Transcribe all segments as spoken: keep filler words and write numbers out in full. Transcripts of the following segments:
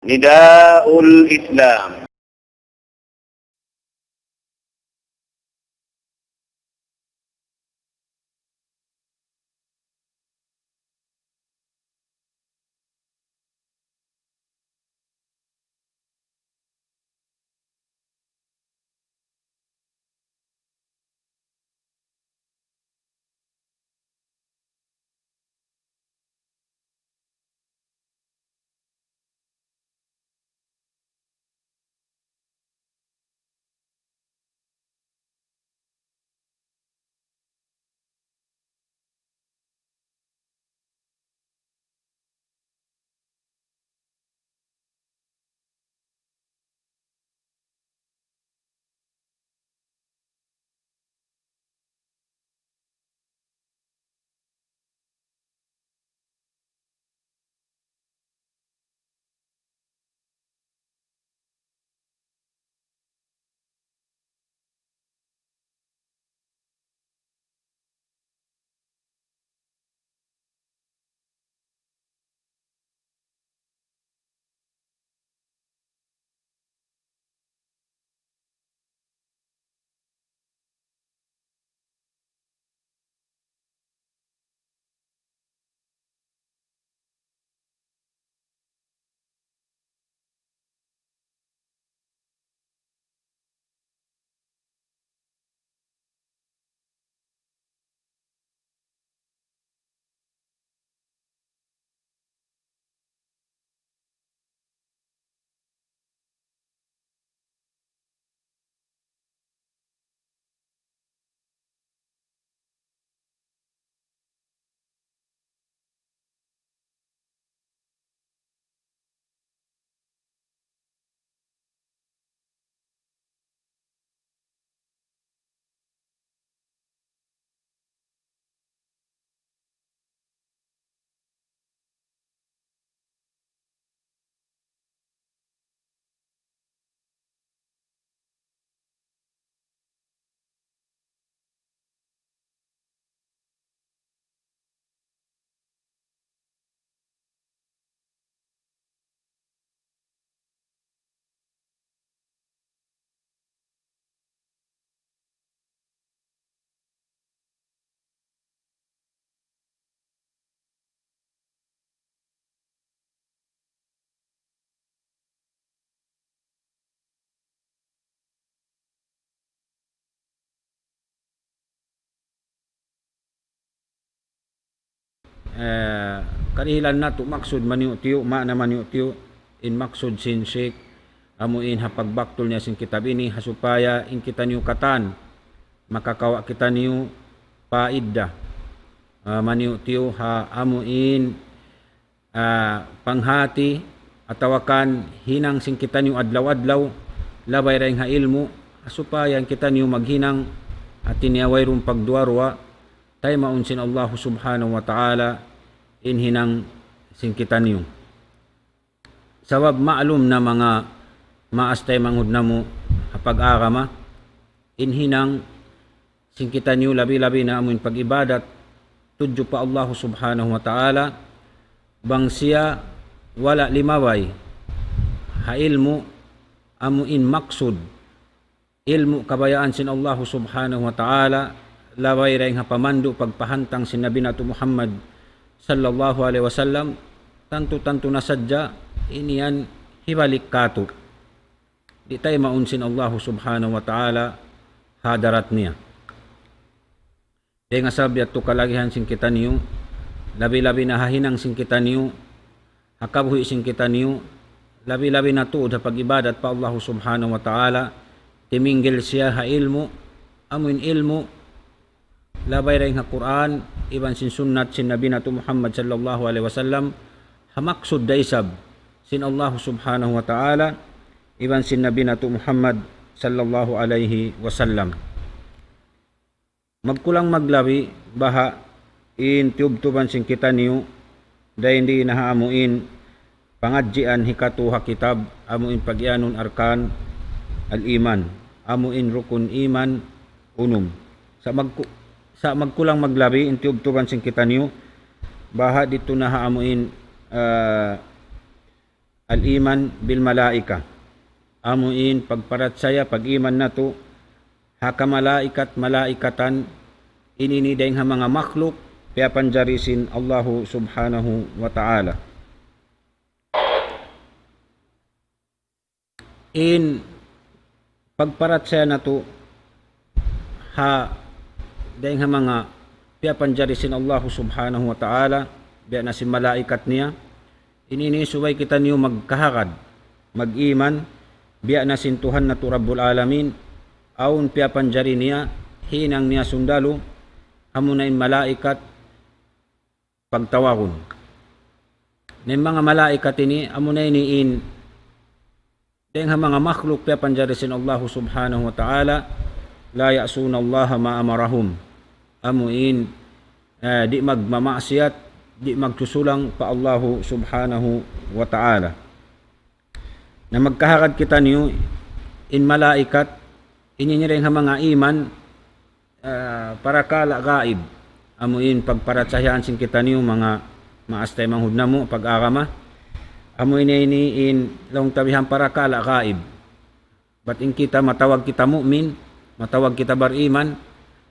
نداء الإسلام. Eh, kadihilan natu' maksud maniyu'-tiyu', maana maniyu'-tiyu', in maksud sin Sheikh, amu in ha pagbaktul niya sin kitab ini, ha supaya in kitaniyu katan, makakawa' kitaniyu paidda, ah, maniyu'-tiyu' ha amu in ah, panghati, atawa kan hinang sin kitaniyu adlaw-adlaw, labay dayn ha ilmu', supaya in kitaniyu maghinang, hati niya wayruun pagduwa-ruwa, taymaun sin Allahu Subhanahu wa Ta'ala, in hinang sin kitaniyu. Sabab ma'lum na manga maas taymanghud namu' ha pag-agama, in hinang sin kitaniyu labi-labi na amu in pag-ibadat tudju pa Allahu Subhanahu wa Ta'ala, bang siya wala' limabay ha ilmu' amu in maksud, ilmu' kabayaan sin Allahu Subhanahu wa Ta'ala, labay dayn ha pamandu' pagpahantang sin Nabi natu' Muhammad sallallahu alayhi wasallam, tantu-tantu na sadja in yan hibalik kātu'. Di' taymaun sin Allahu Subhanahu wa Ta'ala ha hadarat niya. Dayn ha sabab yadtu kalagihan sin kitaniyu, labi-labi na ha hinang sin kitaniyu, ha kabuhi' sin kitaniyu, labi-labi na tuud ha pag-ibadat pa Allahu Subhanahu wa Ta'ala, timinggil siya ha ilmu', amu in ilmu', labay dayn ha Qur'an, iban sin sunnat sin Nabi natu' Muhammad sallallahu alayhi wasallam, ha maksud da isab sin Allahu Subhanahu wa Ta'ala, iban sin Nabi natu' Muhammad sallallahu alayhi wasallam. Magkulang maglabi, baha' in tiyubtuban sin kitaniyu, dayn di na ha amu in pangadjian hikatu ha kitab, amu in pagiyanun arkan al-iman, amu in rukun iman unum. Sa' magku-, sa' magkulang maglabi, in tiyubtuban sin kitaniyu, baha' didtu na ha amu in, ah, الإيمان بالملائكة. Amu in pagparachaya, pag-iman natu' ha kamalaikat-malaikatan, ini ini dayng ha manga makhluk piyapanjari sin Allahu Subhanahu wa Ta'ala. In pagparachaya natu' ha dayng ha manga piyapanjari sin Allahu Subhanahu wa Ta'ala, biya' na sin malaikat niya, ini ini subay kitaniyu magkahagad, mag-iman, biya' na sin Tuhan natu' Rabbul Alamin, awn piyapanjari niya, hinang niya sundalu, amuna in malaikat, pagtawagun. Na in manga malaikat ini, amuna ini in, dayng ha manga makhluk piyapanjari sin Allahu Subhanahu wa Ta'ala, لا يعصون الله ما أمرهم. Amu in, eh, di' magmamaksiyat, di' magsusulang pa Allahu Subhanahu wa Ta'ala. Na magkahagad kitaniyu, in malaikat, ini ini dayng ha manga iman, ah, parakala' gaib. Amu in pagparachayaan sin kitaniyu manga maas taymanghud namu' pag-agama. Amu ini ini in laung ta bihan parakala' gaib. Bat in kita matawag kita mu'min, matawag kita bariman,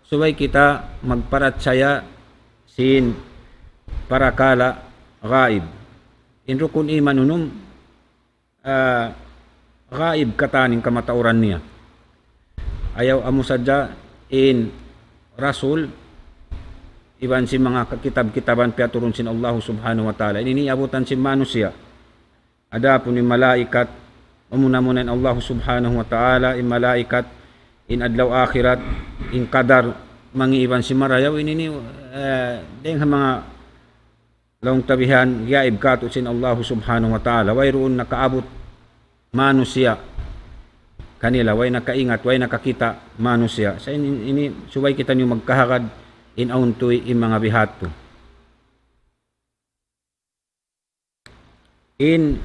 subay kita magparachaya sin parakala' gaib. In rukun iman unum, ah, gaib katan in kamatauran niya. Ayaw amu sadja in rasul, iban sin manga kitab-kitaban piyaturun sin Allahu Subhanahu wa Ta'ala. Ini ini abutan sin manusiya'. Adapun in malaikat, amuna-muna in Allahu Subhanahu wa Ta'ala, in malaikat, in adlaw akhirat, in kadar, mangi' iban sin marayaw, ini ini, eh, dayng ha manga laung ta bihan, gaib katu' sin Allahu Subhanahu wa Ta'ala. Wayruun nakaabut manusiya' kanila, way nakaingat, way nakakita' manusiya'. Sa' ini, ini subay kitaniyu magkahagad in awn tuy in manga biha' yadtu. In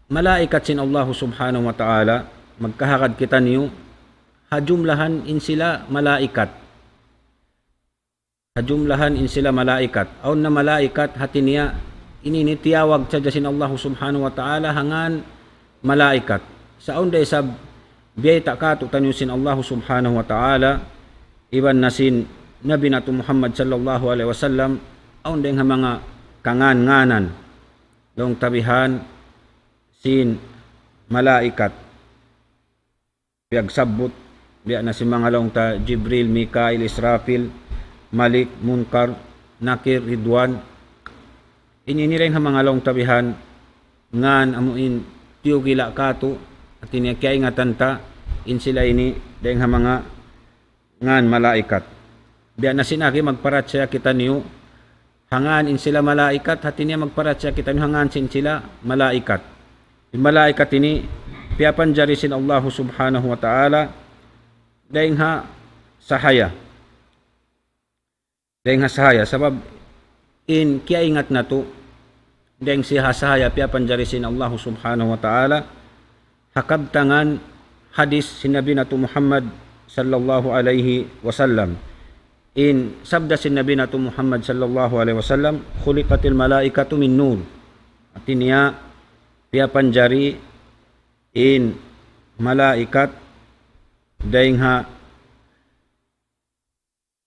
malaikat sin Allahu Subhanahu wa Ta'ala, magkahagad kitaniyu, ha jumlahan in sila malaikat. Ha jumlahan in sila malaikat. Awn na malaikat, hati niya, ini ini tiyawag sadja sin Allahu Subhanahu wa Ta'ala ha ngan malaikat. Sa' awn da isab biyayta' katu'taniyu sin Allahu Subhanahu wa Ta'ala, iban na sin Nabi natu' Muhammad sallallahu alayhi wasallam, awn dayng ha manga kangan-nganan, laung ta bihan sin malaikat. Piyagsabbut, biya' na sin manga laung ta Jibril, Mikail, Israfil, Malik, Munkar, Nakir, Ridwan. Ini ini dayng ha manga laung ta bihan, ngan amu in tiyugila' katu', hati niya kiyaingatan ta, in sila ini dayng ha manga ngan malaikat. Biya' na sin agi magparachaya kitaniyu, ha ngan in sila malaikat, hati niya magparachaya kitaniyu, ha ngan sin sila malaikat. In malaikat ini, piyapanjari sin Allahu Subhanahu wa Ta'ala, dayng ha sahaya. Dayng ha sahaya, sabab in kiyaingat natu', dayng siya ha sahaya piyapanjari sin Allahu Subhanahu wa Ta'ala, ha kabtangan hadis sin Nabi natu' Muhammad sallallahu alayhi wasallam. In sabda sin Nabi natu' Muhammad sallallahu alayhi wasallam, خلقت الملائكة من نور. Hati niya, piyapanjari in malaikat dayng ha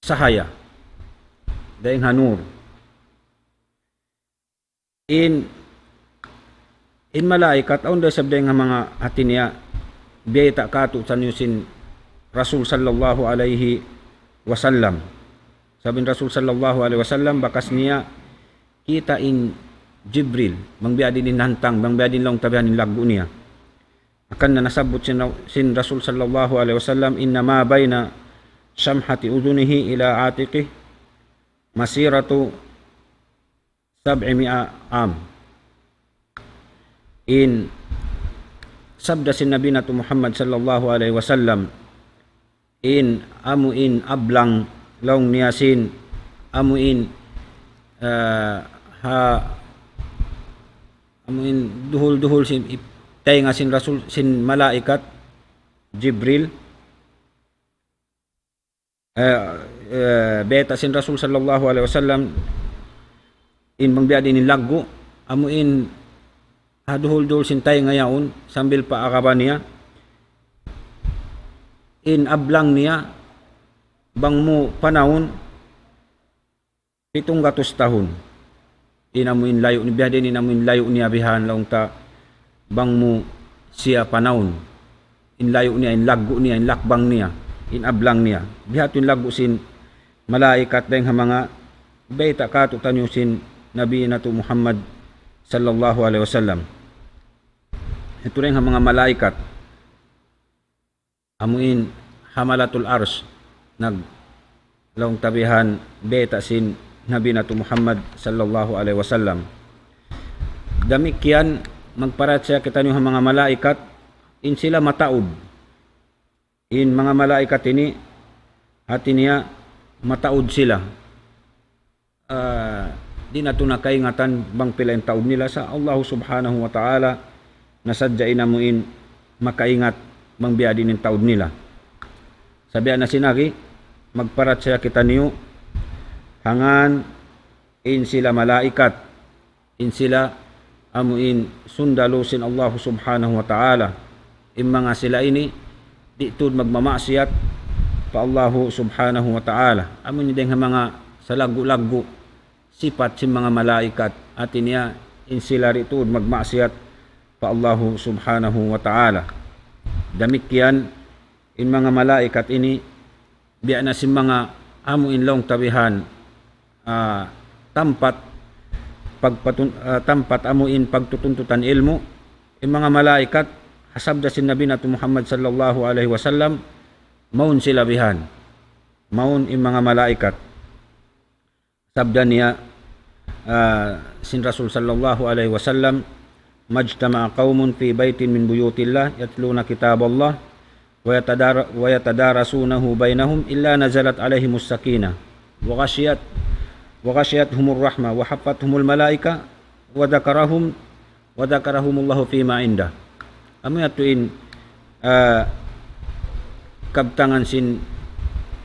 sahaya, dayng ha nur. In, in malaikat, awn da isab dayng ha manga hati niya, biyayta' katu'taniyu sin Rasul sallallahu alayhi wasallam. Sabab in Rasul sallallahu alayhi wasallam, bakas niya kita' in Jibril, bang biya' diin in hantang, bang biya' diin laung ta bihan in laggu' niya. Hangkan na nasabbut sin, sin Rasul sallallahu alayhi wasallam, إن ما بين شحمة أذنه إلى عاتقه مسيرة سبعمائة عام. In sabda sin Nabi natu' Muhammad sallallahu alayhi wasallam, in amu in ablang laung niya sin, amu in, ah, ha, amu in duhul-duhul sin ip-, taynga sin Rasul, sin malaikat Jibril. Eh, eh, bayta' sin Rasul sallallahu alayhi wasallam, in bang biya' diin in laggu', amu in ha duhul-duhul sin taynga yaun, sambil pa agaba niya, in ablang niya, bang mu panawun, pitung gatus tahun. In amu in layu' niya biya' diin, in amu in layu' niya bihan laung ta bang mu siya panawun. In layu' niya, in laggu' niya, in lakbang niya, in ablang niya. Biha' tu in laggu' sin malaikat dayn ha manga bayta' kātu'niyu sin Nabi natu' Muhammad sallallahu alayhi wasallam. Itu dayn ha manga malaikat. Amu in hamalatul arsh, nag-, laung ta bihan bayta' sin Nabi natu' Muhammad sallallahu alayhi wasallam. Damikkiyan, magparachaya kitaniyu ha manga malaikat, in sila mataud. In manga malaikat ini, hāti niya, mataud sila. Ah, di' natu' na kaingatan bang pila in taud nila, sa' Allahu Subhanahu wa Ta'ala na sadja in amu in makaingat bang biya' diin in taud nila. Sa' biya' na sin agi, magparachaya kitaniyu hangkan in sila malaikat, in sila amu in sundalu sin Allahu Subhanahu wa Ta'ala. In manga sila ini, di' tuud magmamaksiyat pa Allahu Subhanahu wa Ta'ala. Amu ini dayn ha manga salaggu'-laggu' sipat sin manga malaikat. Hāti niya, in sila di' tuud magmaksiyat pa Allahu Subhanahu wa Ta'ala. Damikkiyan, in manga malaikat ini, biya' na sin manga amu in laung ta bihan, ah, tampat pagpatun-, ah, tampat amu in pagtutuntutan ilmu', in manga malaikat, ha sabda sin Nabi natu' Muhammad sallallahu alayhi wasallam, mawn sila bihan. Mawn in manga malaikat. Sabda niya, ah, sin Rasul sallallahu alayhi wasallam, ما اجتمع قوم في بيت من بيوت الله يتلون كتاب الله ويتدار-، ويتدارسونه بينهم إلا نزلت عليهم السكينة وغشيت-، وغشيتهم الرحمة وحفتهم الملائكة وذكرهم وذكرهم الله فيما عنده. Amu yadtu in, ah, kabtangan sin,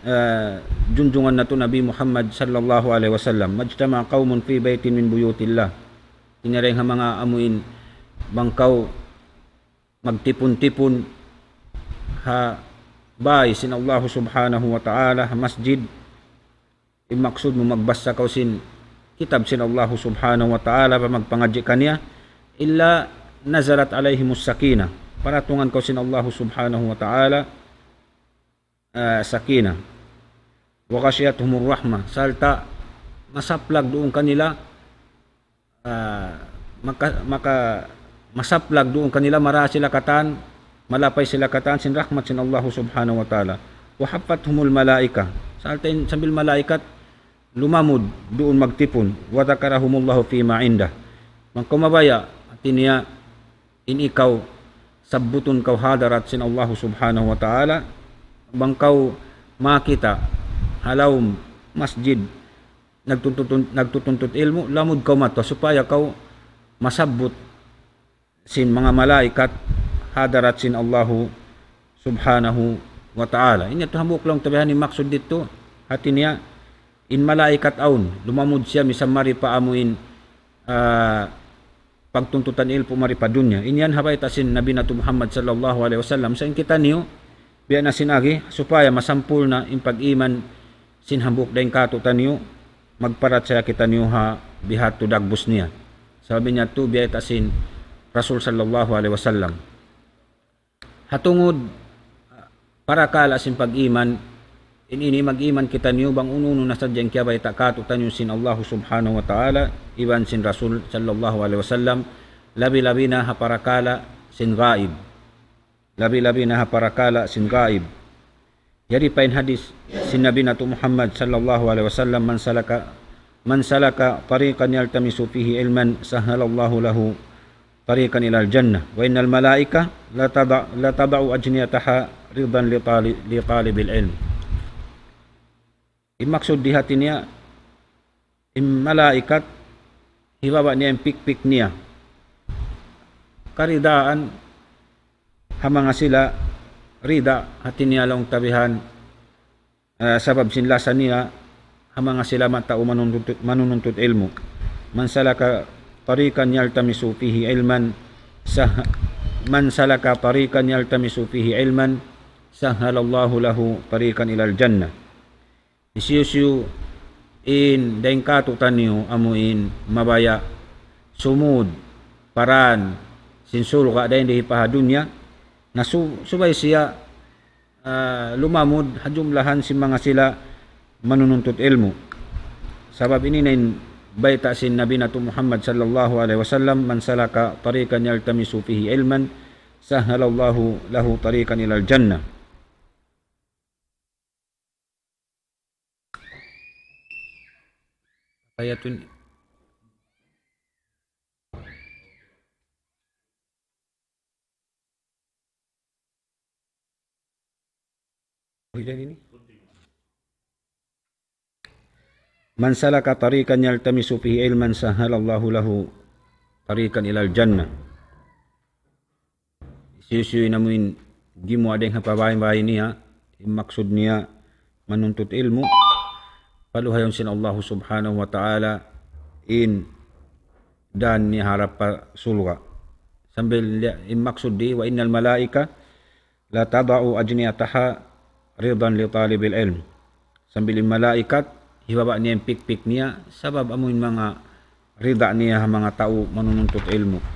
ah, junjungan natu' Nabi Muhammad sallallahu alayhi wasallam. ما اجتمع قوم في بيت من بيوت الله. Ini dayn ha manga amu in bang kaw magtipun-tipun ha bāy sin Allahu Subhanahu wa Ta'ala, ha masjid, in maksud mu magbasa kaw sin kitab sin Allahu Subhanahu wa Ta'ala, pa magpangadji' kaniya, إلا نزلت عليهم السكينة. Paratungan kaw sin Allahu Subhanahu wa Ta'ala, ah, sakina. وغشيتهم الرحمة. Sarta' masaplag duun kanila, ah, maka-, maka-, masaplag duun kanila, mara sila katan, malapay sila katan sin rahmat sin Allahu Subhanahu wa Ta'ala. وحفتهم الملائكة. Sarta' in sambil malaikat lumamud duun magtipun. وذكرهم الله فيما عنده. Bang kaw mabaya', hāti niya, in ikaw sabbutun kaw hadarat sin Allahu Subhanahu wa Ta'ala, bang kaw makakita' ha lawm masjid nagtuntut-, nagtutuntut ilmu', lamud kaw mata supaya kaw masabbut sin manga malaikat hadarat sin Allahu Subhanahu wa Ta'ala. Ini yadtu hambuuk laung ta bihan in maksud didtu, hāti niya, in malaikat awn, lumamud siya misan mari pa amu in, ah, pagtuntutan ilmu' mari pa dunya. Ini yan ha bayta' sin Nabi natu' Muhammad sallallahu alayhi wasallam. Sa' in kitaniyu, biya' na sin agi, supaya masampurna' in pag-iman sin hambuuk dayn kātu'niyu, magparachaya kitaniyu ha bihadtu dagbus niya. Sabab in yadtu biyayta' sin Rasul sallallahu alayhi wasallam. Ha tungud, ah, parakala' sin pag-iman, in ini mag-iman kitaniyu bang unu-unu na sadja in kiyabayta' kātu'niyu sin Allahu Subhanahu wa Ta'ala, iban sin Rasul sallallahu alayhi wasallam, labi-labi na ha parakala' sin gaib. Labi-labi na ha parakala' sin gaib. Yari pa in hadis sin Nabi natu' Muhammad sallallahu alayhi wasallam, من سلك، من سلك طريقا يلتمس فيه علما سهل الله له طريقا إلى الجنة، وإن الملائكة لتضع، لتضع أجنحتها رضا لطال-، لطالب العلم. In maksud di hati niya, in malaikat, hibaba' niya in pikpik niya. Karidaan ha manga sila rida, hati niya laung ta bihan, eh, sabab sin lasa nila ha manga sila ma-, tau manununtut, manununtut ilmu'. من سلك طريقا يلتمس فيه علما سه-، من سلك طريقا يلتمس فيه علما سهل الله له طريقا إلى الجنة. Hisiyu-siyu in dayn kātu'niyu amu in mabaya' sumud pa dān sin surga' dayn di pa ha dunya, na su-, subay siya, ah, lumamud ha jumlahan sin manga sila manununtut ilmu'. Sabab ini na in bayta' sin Nabi natu' Muhammad sallallahu alayhi wasallam, من سلك طريقا يلتمس فيه علما سهل الله له طريقا إلى الجنة. Ayatun. Uy, yan ini. من سلك طريقا يلتمس فيه علما سهل الله له طريقا إلى الجنة. Hisiyu-siyu in amu in gimuwa' dayn ha pabaya'-baya' niya, in maksud niya manuntut ilmu', paluhayun sin Allahu Subhanahu wa Ta'ala in dān niya harap pa surga'. Sambil niya, in maksud di, وإن الملائكة لتضع أجنحتها رضا لطالب العلم. Sambil in malaikat, hibaba' niya in pikpik niya, sabab amu in manga rida niya ha manga tau manununtut ilmu'.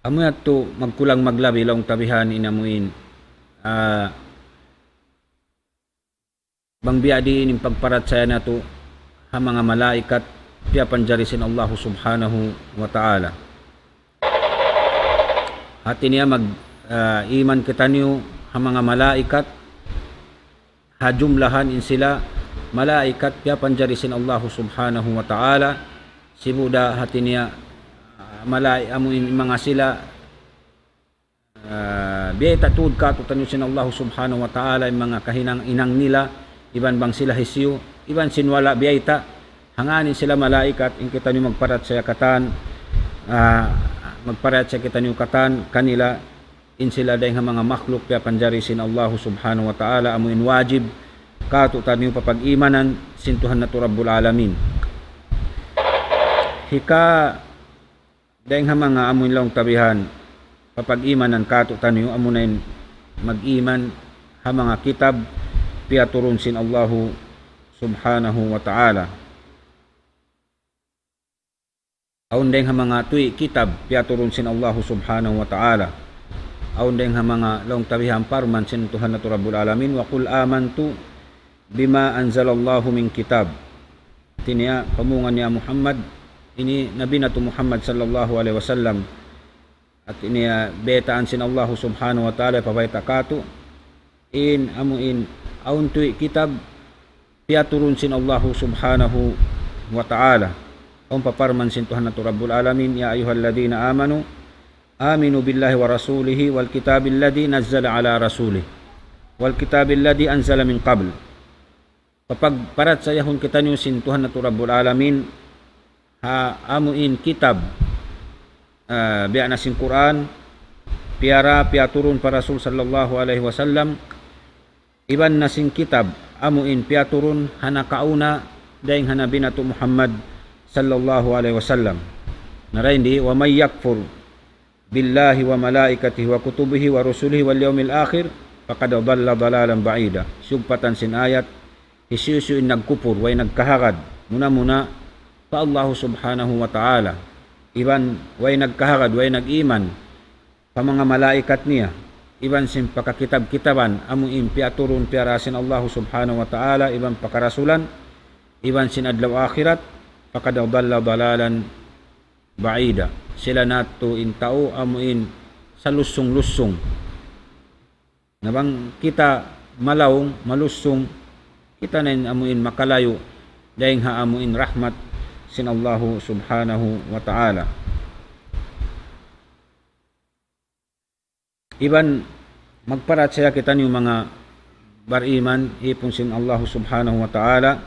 Amu yadtu magkulang maglabi laung ta bihan in amu in, ah, bang biya' diin in pagparachaya natu' ha manga malaikat piyapanjari sin Allahu Subhanahu wa Ta'ala. Hati niya mag, ah, iman kitaniyu ha manga malaikat, ha jumlahan in sila malaikat piyapanjari sin Allahu Subhanahu wa Ta'ala, sibu' da hati niya, ah, malai-, amu in manga sila, ah, biyayta' tuud kātu'niyu sin Allahu Subhanahu wa Ta'ala, in manga kahinang-hinang nila, iban bang sila hisiyu, iban sin wala' biyayta', hangkan in sila malaikat, in kitaniyu magparachaya katan, ah, magparachaya kitaniyu katan, kanila, in sila dayn ha manga makhluk piyapanjari sin Allahu Subhanahu wa Ta'ala, amu in wajib kātu'niyu papag-imanan sin Tuhan natu' Rabbul Alamin. Hika dayn ha manga amu in laung ta bihan papag-imanan kātu'niyu, amu na in mag-iman ha manga kitab piyaturun sin Allahu Subhanahu wa Ta'ala. Awn dayn ha manga tuwi' kitab piyaturun sin Allahu Subhanahu wa Ta'ala. Awn dayn ha manga laung ta bihan parman sin Tuhan natu' Rabbul Alamin, وقل آمنت بما أنزل الله من كتاب. Hati niya, pamungan ya Muhammad, ini Nabi natu' Muhammad sallallahu alayhi wasallam. Hati niya, baytaan sin Allahu Subhanahu wa Ta'ala, pabayta' kātu', in amu in awn tuwi' kitab piyaturun sin Allahu Subhanahu wa Ta'ala. Awn pa parman sin Tuhan natu' Rabbul Alamin, يا أيها الذين آمنوا آمنوا بالله ورسوله والكتاب الذي نزل على رسوله والكتاب الذي أنزل من قبل. Papagparachayahun kitaniyu sin Tuhan natu' Rabbul Alamin, ha amu in kitab, ah, biya' na sin Qur'an, piyara, piyaturun pa Rasul sallallahu alayhi wasallam, iban na sin kitab, amu in piyaturun ha nakauna dayn ha Nabi natu' Muhammad sallallahu alayhi wasallam. Na dayn di, ومن يكفر بالله وملائكته وكتبه ورسله واليوم الآخر فقد ضل ضلالا بعيدا. Siyugpatan sin ayat, hisiyu-siyu in nagkupur, way nagkahagad, muna-muna pa Allahu Subhanahu wa Ta'ala, iban way nagkahagad, way nag-iman pa manga malaikat niya, iban sin pakakitab-kitaban, amu in piyaturun piyara sin Allahu Subhanahu wa Ta'ala, iban pakarasulan, iban sin adlaw akhirat, فقد ضل ضلالا بعيدا. Sila na yadtu in tau amu in salussung-lussung. Na bang kita malaung, malussung, kita na in amu in makalayu' dayn ha amu in rahmat sin Allahu Subhanahu wa Ta'ala. Iban magparachaya kitaniyu manga bariman, ipun sin Allahu Subhanahu wa Ta'ala,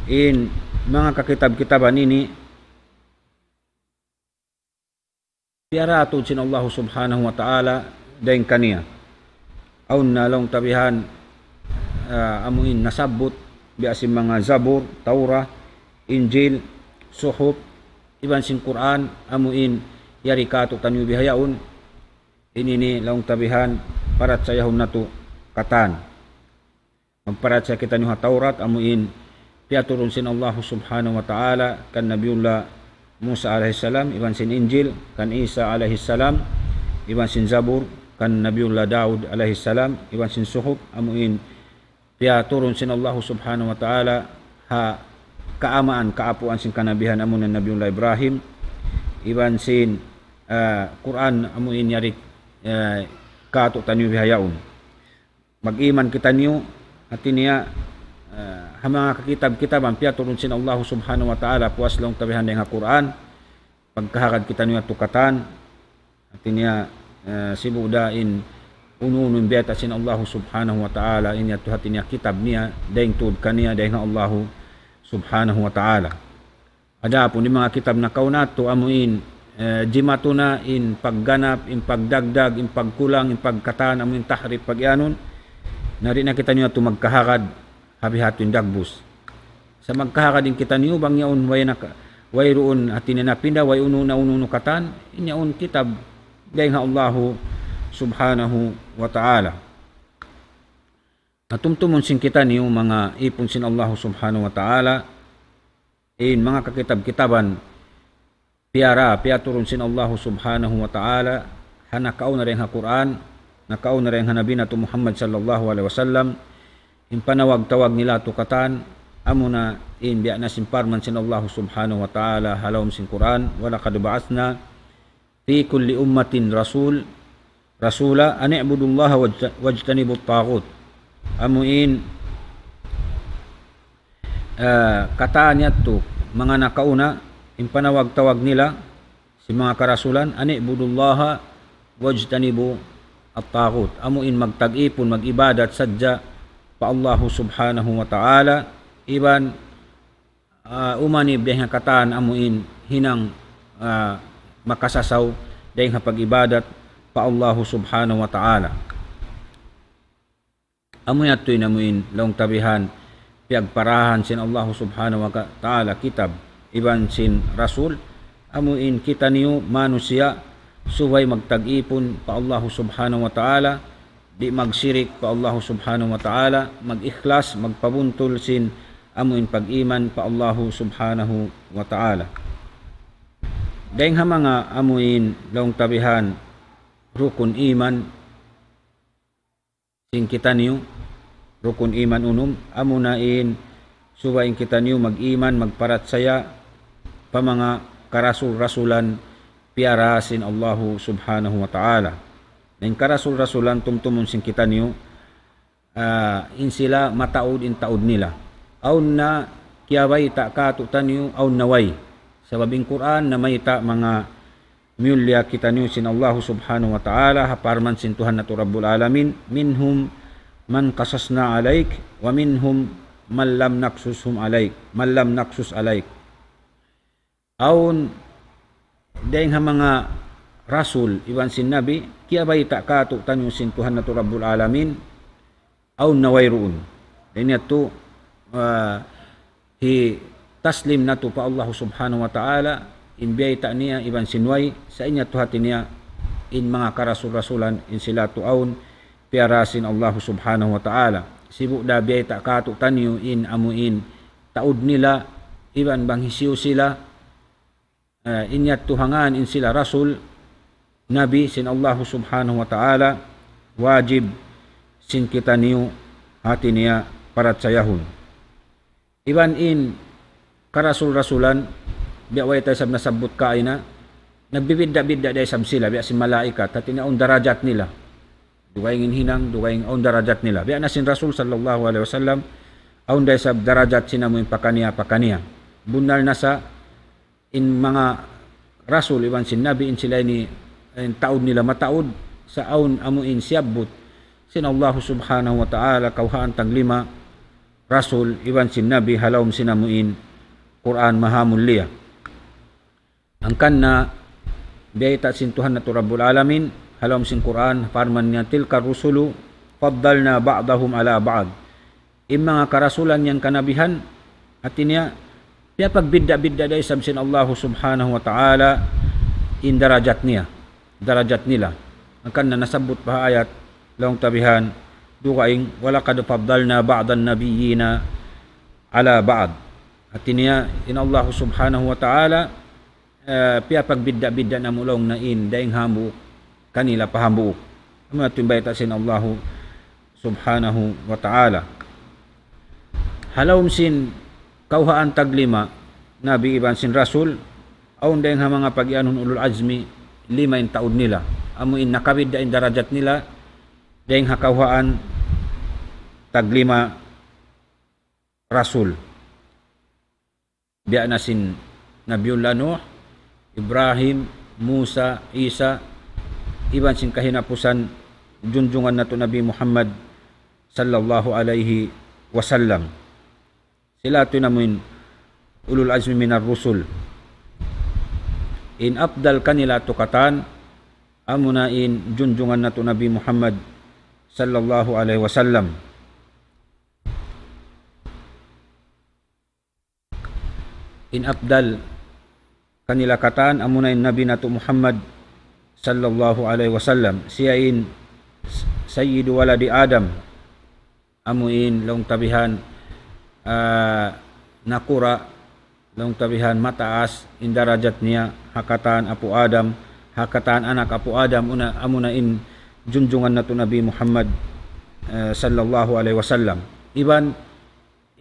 in manga kakitab-kitaban ini, piyara tuud sin Allahu Subhanahu wa Ta'ala dayn kaniya. Awn na laung ta bihan, ah, amu in nasabbut, biya' sin manga Zabur, Tawra, Injil, Suhuf, iban sin Qur'an, amu in yari kātu'niyu bihaun, ini ini laung ta bihan, parachayahun natu' katan. Magparachaya kitaniyu ha Tawrat, amu in piyaturun sin Allahu Subhanahu wa Ta'ala kan Nabiullah Musa alayhi salam, iban sin Injil kan Isa alayhi salam, iban sin Zabur kan Nabiullah Daud alayhi salam, iban sin Suhuf, amu in piyaturun sin Allahu Subhanahu wa Ta'ala ha kaamaan, kaapuan sin kanabihan, amu na Nabiullah Ibrahim, iban sin, ah, Qur'an, amu in yari, ah, kātu'niyu bihaun. Mag-iman kitaniyu, hati niya, ah, ha manga kakitab-kitaban piyaturun sin Allahu Subhanahu wa Ta'ala, puas laung ta bihan dayn ha Qur'an, pagkahagad kitaniyu yadtu katan, hati niya, ah, sibu' da in unu-unu in biyayta' sin Allahu Subhanahu wa Ta'ala, in yadtu hati niya kitab niya, dayn tuud kaniya, dayn ha Allahu Subhanahu wa Ta'ala. Adapun in manga kitab nakauna yadtu amu in, eh, jimatu na in pagganap, in pagdagdag, in pagkulang, in pagkatan, amu in tahrif, pag-iyanun, na di' na kitaniyu yadtu magkahagad ha bihadtu in dagbus. Sa' magkahagad in kitaniyu bang yaun way naka-, wayruun hati niya napinda, way unu na unu-unu katan, in yaun kitab dayn ha Allahu Subhanahu wa Ta'ala. Na tumtumun sin kitaniyu manga īpun sin Allahu Subhanahu wa Ta'ala, in manga kakitab-kitaban piyara, piyaturun sin Allahu Subhanahu wa Ta'ala, ha nakauna dayn ha Qur'an, nakauna dayn ha Nabi natu' Muhammad sallallahu alayhi wasallam, in panawag-tawag nila yadtu katan, amu na in biya' na sin parman sin Allahu Subhanahu wa Ta'ala ha lawm sin Qur'an, وَلَقَدْ بَعَثْنَا فِي كُلِّ أُمَّةٍ رَسُولًا رَسُولًا أَنِ اعْبُدُوا اللَّهَ وَاجْتَ-، وَاجْتَنِبُوا الطَّاغُوتَ. Amu in, ah, katan yadtu, manga nakauna, in panawag-tawag nila, sin manga karasulan, أَنِ اعْبُدُوا اللَّهَ وَاجْتَنِبُوا الطَّاغُوتَ. Amu in magtag-ipun, mag-ibadat sadja pa Allahu Subhanahu wa Ta'ala, iban ah, umanib dayn ha katan amu in hinang, ah, makasasaw dayn ha pag-ibadat pa Allahu Subhanahu wa Ta'ala. Amu yadtu in amu in laung ta bihan piyagparahan sin Allahu Subhanahu wa Ta'ala kitab iban sin rasul, amu in kitaniyu manusiya' subay magtag-ipun pa Allahu Subhanahu wa Ta'ala, di' magsirik pa Allahu Subhanahu wa Ta'ala, mag-ikhlas, magpabuntul sin amu in pag-iman pa Allahu Subhanahu wa Ta'ala. Dayn ha manga amu in laung ta bihan rukun iman sin kitaniyu, rukun iman unum, amu na in subay in kitaniyu mag-iman, magparachaya pa manga karasul-rasulan piyara sin Allahu Subhanahu wa Ta'ala. Na in karasul-rasulan tumtumun sin kitaniyu, ah, in sila mataud in taud nila. Awn na kiyabayta' kātu'niyu, awn na way. Sabab in Qur'an namayta' manga miyulliya kitaniyu sin Allahu Subhanahu wa Ta'ala, ha parman sin Tuhan natu' Rabbul Alamin, مِنْهُمْ مَنْ قَصَصْنَا عَلَيْكَ وَمِنْهُمْ مَنْ لَمْ نَقْصُصْ عَلَيْكَ، مَنْ لَمْ نَقْصُصْ عَلَيْكَ. Awn dayn ha manga rasul iban sin nabi, kiyabayta' kātu'niyu sin Tuhan natu' Rabbul Alamin, awn na wayruun. Dayn yadtu, ah, hitaslim natu' pa Allahu Subhanahu wa Ta'ala, in biyayta' niya iban sin way, sa' in yadtu hati niya, in manga karasul-rasulan, in sila tu awn, piyara sin Allahu Subhanahu wa Ta'ala. Sibu' da biyayta' kātu'niyu in amu in taud nila, iban bang hisiyu sila, eh, in yadtu ha ngān in sila rasul, nabi sin Allahu Subhanahu wa Ta'ala, wajib sin kitaniyu hati niya parachayahun. Iban in karasul-rasulan, biya' way ta isab nasabbut kaina, nagbibidda'-bidda' da isab sila, biya' sin malaikat, hati niya awn darajat nila. Dugaing in hinang, dugaing awn darajat nila. Biya' na sin Rasul sallallahu alayhi wasallam, awn da isab darajat sin amu in pakaniya-pakaniya. Bunnal na sa' in manga rasul iban sin nabi in sila ini, in taud nila mataud, sa' awn amu in siyabbut sin Allahu Subhanahu wa Ta'ala, kawhaan tag lima rasul iban sin nabi ha lawm sin amu in Qur'an mahamulliya. Hangkan na biyayta' sin Tuhan natu' Rabbul Alamin, ha lawm sin Qur'an, parman niya, تِلْكَ الرُّسُلُ فَضَّلْنَا بَعْضَهُمْ عَلَى بَعْضٍ. In manga karasulan yan kanabihan, hati niya, Piyapagbidda'-bidda' da isab sin Allahu Subhanahu wa Ta'ala in darajat niya, darajat nila. Hangkan na nasabbut pa ha ayat, laung ta bihan, dugaing, وَلَقَدْ فَضَّلْنَا بَعْضَ النَّبِيِّينَ عَلَى بَعْضٍ. Hati niya, in Allahu Subhanahu wa Ta'ala, eh, piyapagbidda'-bidda' namu' laung na in, dayn hambuuk, kanila pa hambuuk. Amu na tuud in bayta' sin Allahu Subhanahu wa Ta'ala. Ha lawm sin kawhaan taglima, Nabi iban sin Rasul, awn dayn ha manga pagiyanun ulul azmi, lima in taud nila. Amu in nakabidda' in darajat nila, dayn ha kawhaan taglima Rasul. Biya' na sin Nabiullah Nuh, Ibrahim, Musa, Isa, iban sin kahinapusan junjungan natu' Nabi Muhammad sallallahu alayhi wasallam. Sila tuud in amuin ulul azmi minar rusul. In afdal kanila tuud katan, amuna in junjungan natu' Nabi Muhammad sallallahu alayhi wasallam. In afdal kanila katan, amuna in Nabi natu' Muhammad sallallahu alayhi wasallam. Siya in sayyidu waladi Adam. Amu in laung ta bihan, ah, nakura', laung ta bihan mataas in darajat niya, ha katan apu' Adam, ha katan anak apu' Adam, una, amuna in junjungan natu' Nabi Muhammad, eh, sallallahu alayhi wasallam. Iban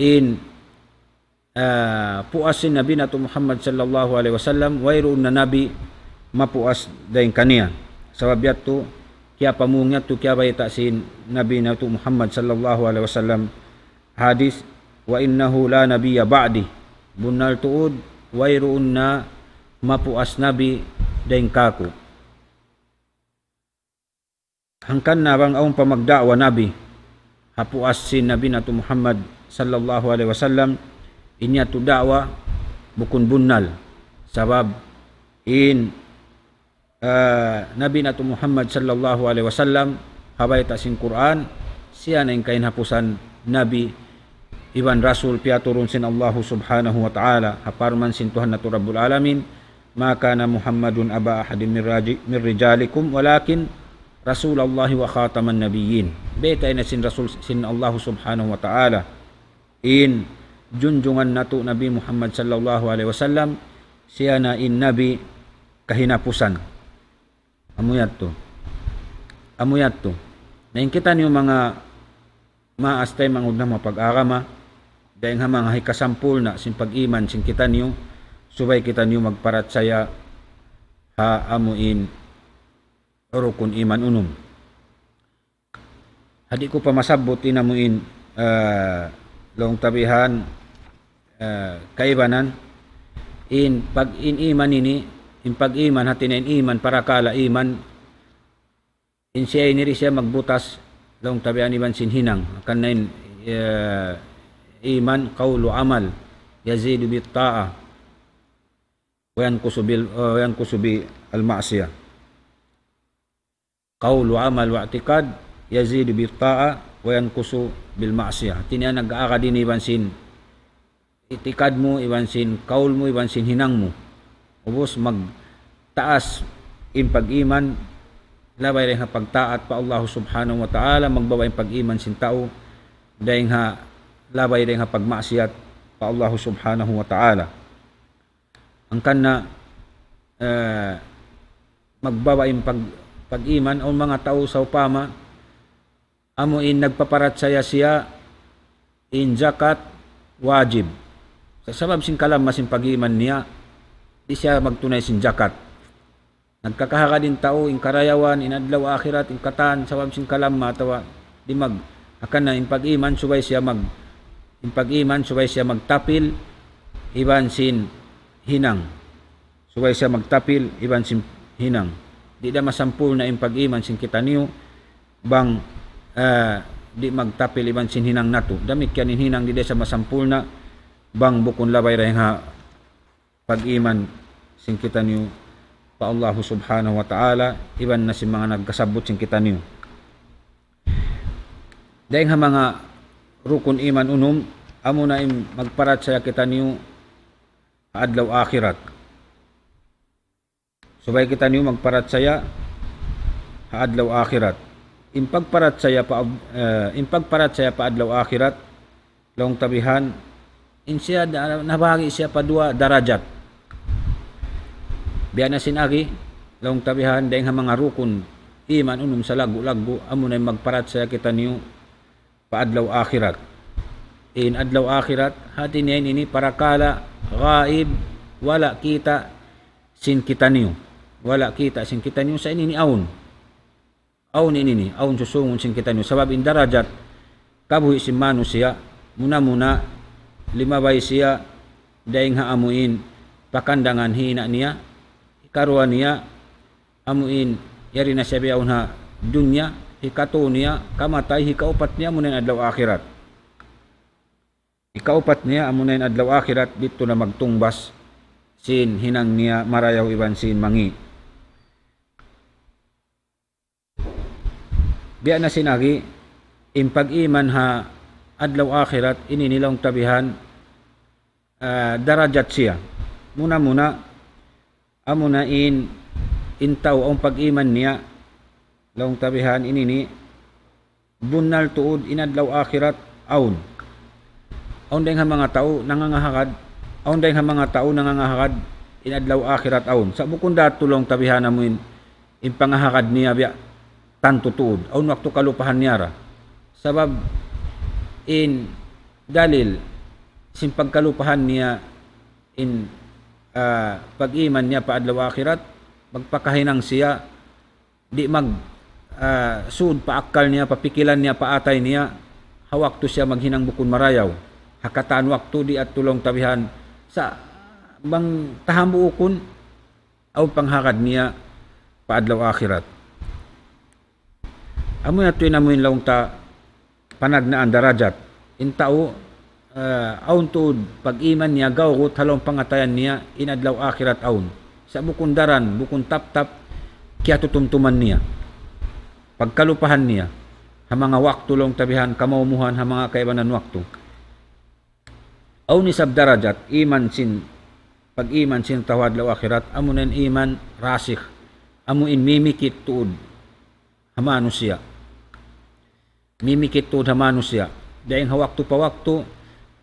in, ah, puas sin Nabi natu' Muhammad sallallahu alayhi wasallam, wayruun na nabi mapuas dayn kaniya. Sabab yadtu, kiyapamung yadtu, kiyabayta' sin Nabi natu' Muhammad sallallahu alayhi wasallam hadis, وَإِنَّهُ لَا نَبِيَّ بَعْدِي. Bunnal tuud, wayruun na mapuas nabi dayn kāku'. Hangkan na bang awn pa magda'wa nabi, ha puas sin Nabi natu' Muhammad sallallahu alayhi wasallam, in yadtu da'wa bukun bunnal. Sabab in, ah, Nabi natu' Muhammad sallallahu alayhi wasallam, ha bayta' sin Qur'an, siya na in kahinapusan nabi iban rasul piyaturun sin Allahu Subhanahu wa Ta'ala, ha parman sin Tuhan natu' Rabbul Alamin, مَا كَانَ مُحَمَّدٌ أَبَا أَحَدٍ مِّن رَّجِ-، مِّن رِّجَالِكُمْ وَلَٰكِنْ رَسُولَ اللَّهِ وَخَاتَمَ النَّبِيِّينَ. Bayta' na sin Rasul sin Allahu Subhanahu wa Ta'ala. In junjungan natu' Nabi Muhammad sallallahu alayhi wasallam, siya na in Nabi kahinapusan. Amu yadtu. Amu yadtu. Na in kitaniyu manga maas taymanghud namu' pag-agama, dayn ha manga hikasampurna' sin pag-iman sin kitaniyu, subay kitaniyu magparachaya ha amu in rukun iman unum. Ha di' ku pa masabbut in amu in, ah, laung ta bihan, ah, kaibanan, in pag-, in iman ini, in pag-iman, hati niya in iman, parakala' iman, in siya ini di' siya magbutas, laung ta bihan iban sin hinang, hangkan na in, ah, iman, قَوْلُ وَعَمَلٌ يَزِيدُ بِالطَّاعَةِ وَيَنْقُصُ بِال-، ah, وَيَنْقُصُ بِالْمَعْصِيَةِ. قَوْلُ وَعَمَلٌ وَاعْتِقَادٌ يَزِيدُ بِالطَّاعَةِ وَيَنْقُصُ بِالْمَعْصِيَةِ. Hati niya nag-aagad ini iban sin itikad mu, iban sin kaul mu, iban sin hinang mu. Ubus magtaas in pag-iman, labay dayn ha pagtaat pa Allahu Subhanahu wa Ta'ala, magbaba' in pag-iman sin tau, dayn ha, labay dayn ha pagmaksiyat pa Allahu Subhanahu wa Ta'ala. Hangkan na, eh, magbaba' in pag-, pag-iman, awn manga tau sawpama, amu in nagpaparachaya siya, in jakat wajib. Sa-, sabab sin kalamma sin pag-iman niya, di' siya magtunay sin jakat. Nagkakahagad in tau, in karayawan, in adlaw akhirat, in katan, sabab sin kalamma atawa di' mag-, hangkan na in pag-iman subay siya mag-, in pag-iman subay siya magtapil, iban sin hinang. Subay siya magtapil, iban sin hinang. Di' da masampurna' in pag-iman sin kitaniyu, bang, eh, di' magtapil iban sin hinang natu'. Damikkiyan in hinang di' da isab masampurna', bang bukun labay dayn ha pag-iman sin kitaniyu pa Allahu Subhanahu wa Ta'ala, iban na sin manga nagkasabbut sin kitaniyu. Dayn ha manga rukun iman unum, amuna in magparachaya kitaniyu ha adlaw akhirat. Subay kitaniyu magparachaya ha adlaw akhirat. In pagparachaya pa, eh, in pagparachaya pa adlaw akhirat, laung ta bihan, in siya da-, nabahagi' siya pa duwa darajat. Biya' na sin agi, laung ta bihan, dayng ha manga rukun iman unum salaggu'-laggu', amuna in magparachaya kitaniyu pa adlaw akhirat. In adlaw akhirat, hati niya ini parakala' gaib, wala' kita' sin kitaniyu. Wala' kita' sin kitaniyu, sa' ini awn. Awn ini, awn susungun sin kitaniyu. Sabab in darajat kabuhi' sin manusiya', muna-muna limabay siya dayng ha amuin pakandangan hina' niya, hikaruwa niya, amuin yari na siya bihaun ha dunya, hikatu niya kamatay, hikaupat niya amuna in adlaw akhirat. Hikaupat niya amuna in adlaw akhirat, didtu na magtungbas sin hinang niya marayaw iban sin mangi'. Biya' na sin agi, in pag-iman ha adlaw akhirat, ini laung ta bihan, ah, darajat siya. Muna-muna, amuna in, in tau awn pag-iman niya, laung ta bihan ini, bunnal tuud in adlaw akhirat awn. Awn dayng ha manga tau nangangahagad, awn dayng ha manga tau nangangahagad in adlaw akhirat awn. Sa' bukun da tuud laung ta bihan amuin in pangahagad niya biya' tantu tuud. Awn waktu kalupahan niya ra. Sabab in dalil sin pagkalupahan niya in, ah, pag-iman niya pa adlaw akhirat, magpakahinang siya, di' mag, ah, sud pa akkal niya, pa pikilan niya, pa atay niya, ha waktu siya maghinang bukun marayaw. Ha katan waktu di' atu laung ta bihan. Sa' bang tahambuukun, awn panghagad niya pa adlaw akhirat. Amu yadtu in amuin laung ta panagnaan darajat. In tau, eh, awn tuud pag-iman niya gawgut ha lawm pangatayan niya in adlaw akhirat awn. Sa' bukun daran, bukun taptap, kiyatutumtuman niya. Pagkalupahan niya, ha manga waktu laung ta bihan, kamaumuhan, ha manga kaibanan waktu. Awn isab darajat, iman sin, pag-iman sin tau ha adlaw akhirat, amu na in iman rasikh, amu in mimikit tuud ha manusiya'. Mimikit tuud ha manusiya'. Dayn ha waktu pa waktu,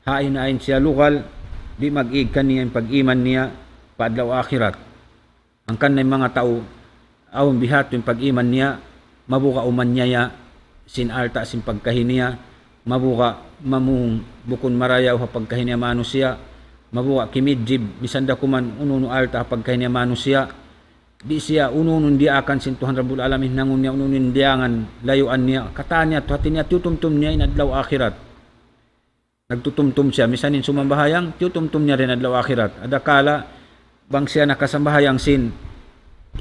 hain-hain siya lugal, di' mag-ig kaniya in pag-iman niya pa adlaw akhirat. Hangkan na in manga tau, awn bihadtu in pag-iman niya, mabuga' umaniyaya sin alta' sin pagkahi niya, mabuga' mamung bukun marayaw ha pagkahi niya manusiya', mabuga' kimidjib, misan da kuman unu-unu alta' ha pagkahi niya manusiya', di' siya unu-unu in diyaakan sin Tuhan Rabbul Alamin, hinangun niya unu-unu in diyangan, layuan niya, katan niya, hati niya, tiyutumtum niya in adlaw akhirat. Nagtutumtum siya, misan in sumambahayang, tiyutumtum niya da in adlaw akhirat. Adakala, bang siya nakasambahayang sin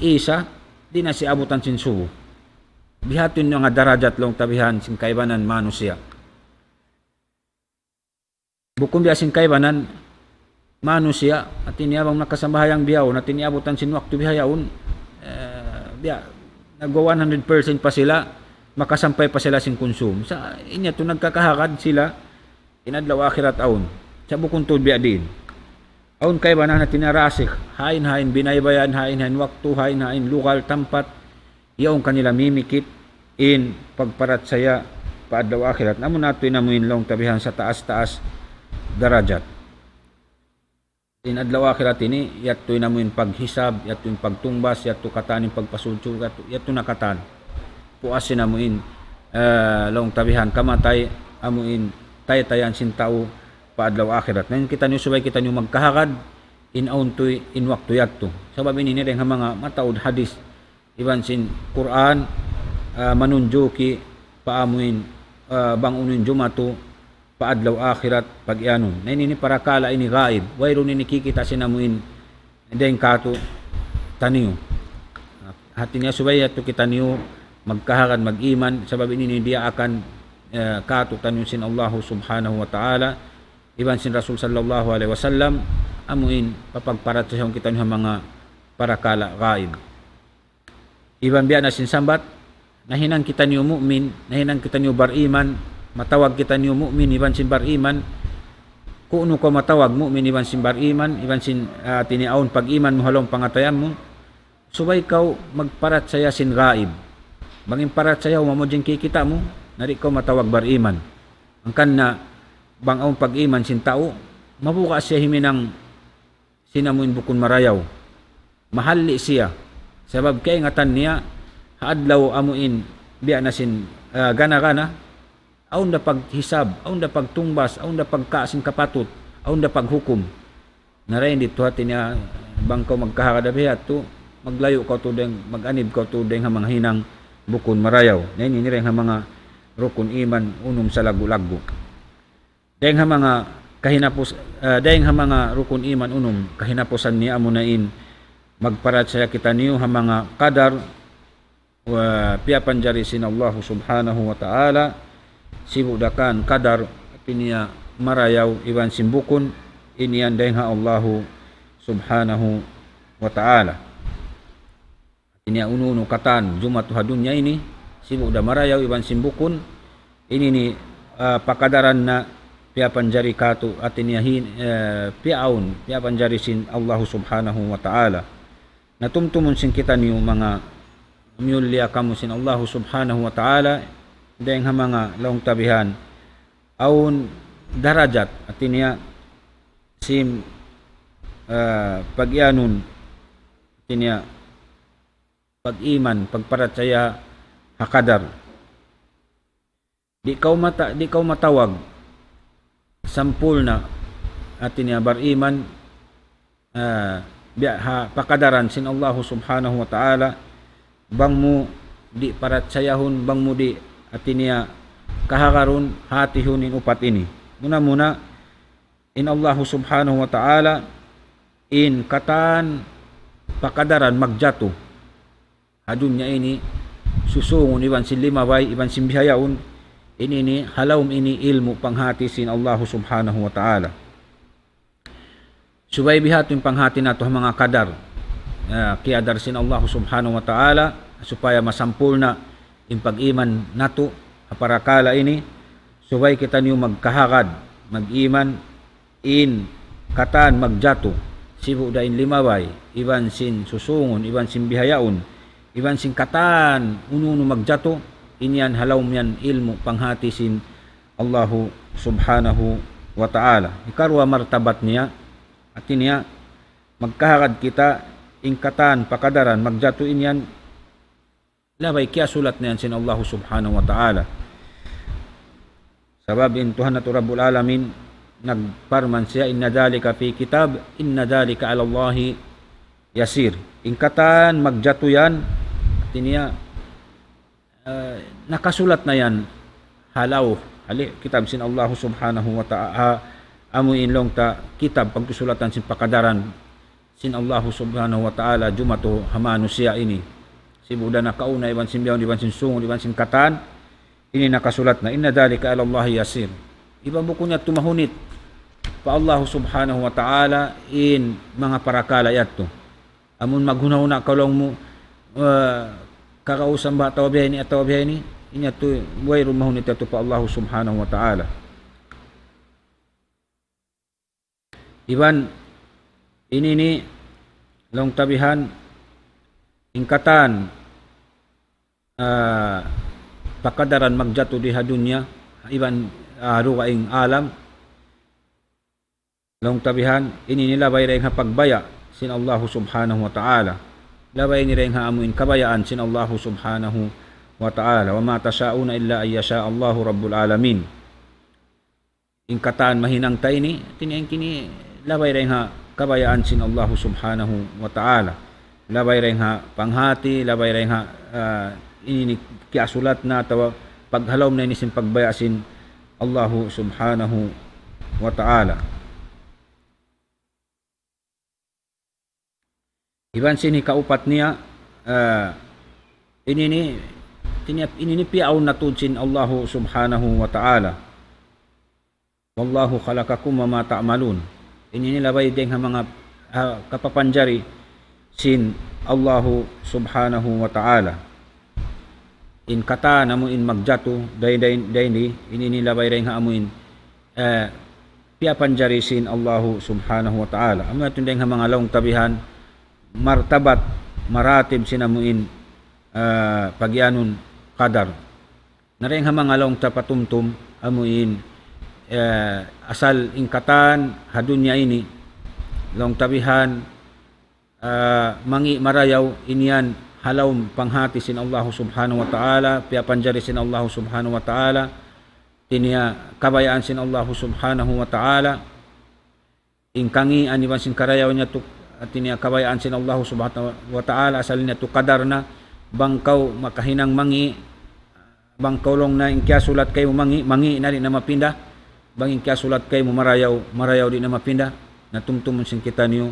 Isa, di' na siya abutan sin subu. Bihadtu in manga darajat laung ta bihan sin kaibanan manusiya'. Bukun biya' sin kaibanan manusiya', hati niya bang nakasambahayang bihaun, hati niya abutan sin waktu bihaun, eh, biya', nagwa one hundred percent pa sila, makasampay pa sila sin kunsum. Sa' in yadtu nagkakahagad sila, in adlaw akhirat awn. Sa' bukun tuud biya' diin. Awn kaibanan hati niya rasikh, hain-hain binaybayan, hain-hain waktu, hain-hain lugal, tampat, yaun kanila mimikit in pagparachaya pa adlaw akhirat. Amu na yadtu in amuin laung ta bihan sataas-taas darajat. In adlaw akhirat ini, yadtu in amuin paghisab, yadtu in pagtungbas, yadtu katan in pagpasud surga', yadtu, yadtu na katan. Puas in amuin, eh, laung ta bihan kamatay, amuin taytayan sin tau pa adlaw akhirat. Na in kitaniyu subay kitaniyu magkahagad, in awn tuy, in waktu yadtu. Sabab ini dayn ha manga mataud hadis, iban sin Qur'an, ah, manunjuki pa amuin, ah, bang unu in jumatu pa adlaw akhirat pag-iyanun. Na ini, ini parakala' ini gaib. Wayruun ini kikita' sin amuin dayn kātu'niyu. Hati niya subay yadtu kitaniyu magkahagad mag-iman, sabab ini, ini diyaakan, eh, kātu'niyu sin Allahu Subhanahu wa Ta'ala, iban sin Rasul sallallahu alayhi wasallam, amuin papagparachayahun kitaniyu ha manga parakala' gaib. Iban biya' na sin sambat, nahinang kitaniyu mu'min, nahinang kitaniyu bariman, matawag kitaniyu mu'min iban sin bariman, Ku'nu kaw matawag mu'min iban sin bariman, iban sin, ah, hati niya awn pag-iman mu ha lawm pangatayan mu, subay kaw magparachaya sin gaib. Bang in parachaya mu amu in kikita' mu, na di' kaw matawag bariman. Hangkan na bang awn pag-iman sin tau, mabuga' siya himinang sin amu in bukun marayaw. Mahalli' siya. Sabab kaingatan niya, ha adlaw amu in biya' na sin, ah, gana-gana, awn da paghisab, awn da pagtungbas, awn da pagka sin kapatut, awn da paghukum. Na dayn didtu hati niya, bang kaw magkahagad ha biya' yadtu, maglayu' kaw tuud dayn, mag-anib kaw tuud dayn ha manga hinang bukun marayaw. Na ini, ini dayn ha manga rukun iman unum salaggu'-laggu'. Dayn ha manga kahinapus-, ah, dayn ha manga rukun iman unum, kahinapusan niya amuna in magparachaya kitaniyu ha manga kadar, wa piyapanjari sin Allahu Subhanahu wa Ta'ala, sibu' da kan kadar, hati niya marayaw iban sin bukun, ini yan dayn ha Allahu Subhanahu wa Ta'ala. Hati niya unu-unu katan jumatu ha dunya ini, sibu' da marayaw iban sin bukun, ini ini, ah, pakadaran na piyapanjari katu', hati niya hin-, eh, piyaawn, piyapanjari sin Allahu Subhanahu wa Ta'ala. Na tumtumun sin kitaniyu manga miyulliya kamu sin Allahu Subhanahu wa Ta'ala, dayn ha manga laung ta bihan, awn darajat, hati niya sin, ah, pag-iyanun, hati niya pag-iman, pagparachaya ha kadar. Di' kaw mata-, di' kaw matawag sampurna', hati niya bariman, ah, biya' ha pakadaran sin Allahu Subhanahu wa Ta'ala, bang mu di' parachayahun, bang mu di', hati niya, kahagarun, hatihun in upat ini. Muna-muna, in Allahu Subhanahu wa Ta'ala, in katan pakadaran magjatu ha dunya ini, susungun iban sin limabay, iban sin bihaun, in ini, ha lawm ini ilmu' panghati sin Allahu Subhanahu wa Ta'ala. Subay bihadtu in panghati natu' ha manga kadar, ah, kiyadar sin Allahu Subhanahu wa Ta'ala, supaya masampurna' in pag-iman natu' ha parakala' ini, subay kitaniyu magkahagad, mag-iman, in katan magjatu, sibu' da in limabay, iban sin susungun, iban sin bihaun, iban sin katan unu-unu magjatu, in yan ha lawm yan ilmu' panghati sin Allahu Subhanahu wa Ta'ala. Hikaruwa martabat niya, hati niya, magkahagad kita in katan pakadaran magjatu in yan, labay kiyasulat na yan sin Allahu Subhanahu wa Ta'ala. Sabab in Tuhan natu' Rabbul Alamin nagparman siya, إن ذلك في كتاب إن ذلك على الله يسير. In katan magjatu yan, hati niya, ah, nakasulat na yan ha lawh, ha li-, kitab sin Allahu Subhanahu wa Ta'ala, amu in laung ta kitab pagkasulatan sin pakadaran sin Allahu Subhanahu wa Ta'ala jumatu ha manusiya' ini. Sibu' da nakauna iban sin bihaun, iban sin sungun, iban sin katan, ini nakasulat na. إن ذلك على الله يسير. Iban bukun niya tumahunit pa Allahu Subhanahu wa Ta'ala in manga parakala' yadtu. Amun maghuna-huna kaw laung mu, ah, kagausan ba atawa biya' ini, atawa biya' ini, in yadtu, wayruun mahunit yadtu pa Allahu Subhanahu wa Ta'ala. Iban, ini ini, laung ta bihan, in katan, ah, pakadaran magjatu di ha dunya, iban, ah, dugaing alam, laung ta bihan, ini ini labay dayn ha pagbaya' sin Allahu Subhanahu wa Ta'ala. Labay ini dayn ha amu in kabayaan sin Allahu Subhanahu wa Ta'ala. وما تشاءون إلا أن يشاء الله رب العالمين. In katan mahinang ta ini, hati niya in kini labay dayn ha kabayaan sin Allahu Subhanahu wa Ta'ala. Labay dayn ha panghati, labay dayn ha, ah, ini kiyasulat na atawa paghalawm na ini sin pagbaya' sin Allahu Subhanahu wa Ta'ala. Iban sin hikaupat niya, ah, ini ini, ini ini piyaawn na tuud sin Allahu Subhanahu wa Ta'ala. والله خلقكم وما تعملون. Ini ini labay dayn ha manga, ah, kapapanjari sin Allahu Subhanahu wa Ta'ala. In katan amu in magjatu, dayn, dayn, dayn di, ini ini labay dayn ha amu in, eh, piyapanjari sin Allahu Subhanahu wa Ta'ala. Amu yadtu in dayn ha manga laung ta bihan, martabat, maratib sin amu in, ah, pagiyanun qadar. Na dayn ha manga laung ta patumtum, amu in, eh, asal in katan ha dunya ini, laung ta bihan, ah, mangi' marayaw, in yan ha lawm panghati sin Allahu Subhanahu wa Ta'ala, piyapanjari sin Allahu Subhanahu wa Ta'ala, hati niya kabayaan sin Allahu Subhanahu wa Ta'ala, in kangian iban sin karayawan yadtu, hati niya kabayaan sin Allahu Subhanahu wa Ta'ala, asal niya yadtu qadar na, bang kaw makahinang mangi', bang kaw laung niya in kiyasulat kaymu mangi', mangi' na di' na mapinda. Bang in kiyasulat kaymu marayaw, marayaw di' na mapinda. Na tumtumun sin kitaniyu,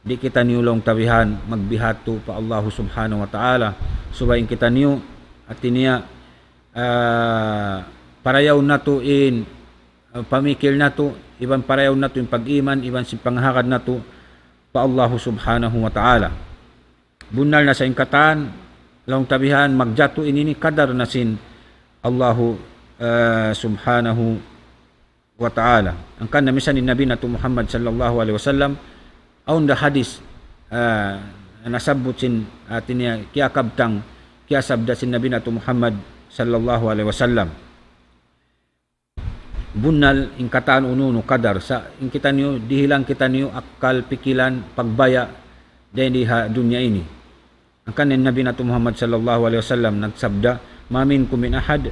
di' kitaniyu laung ta bihan magbihadtu pa Allahu Subhanahu wa Ta'ala. Subay in kitaniyu, hati niya, ah, parayaw natu' in, ah, pamikil natu', iban parayaw natu' in pag-iman, iban sin panghagad natu' pa Allahu Subhanahu wa Ta'ala. Bunnal na sa in katan, laung ta bihan, magjatu ini, ini qadar na sin Allahu, eh, Subhanahu wa Ta'ala. Hangkan na misan in Nabi natu' Muhammad sallallahu alayhi wasallam, awn da hadith, eh, nasabbut sin, hati niya, kiyakabtang, kiyasabda sin Nabi natu' Muhammad sallallahu alayhi wasallam. Bunnal in katan unu-unu qadar, sa' in kitaniyu, dihilan kitaniyu akkal, pikilan, pagbaya', dayn di ha dunya ini. Hangkan in Nabi natu' Muhammad sallallahu alayhi wasallam nagsabda, ما منكم من أحد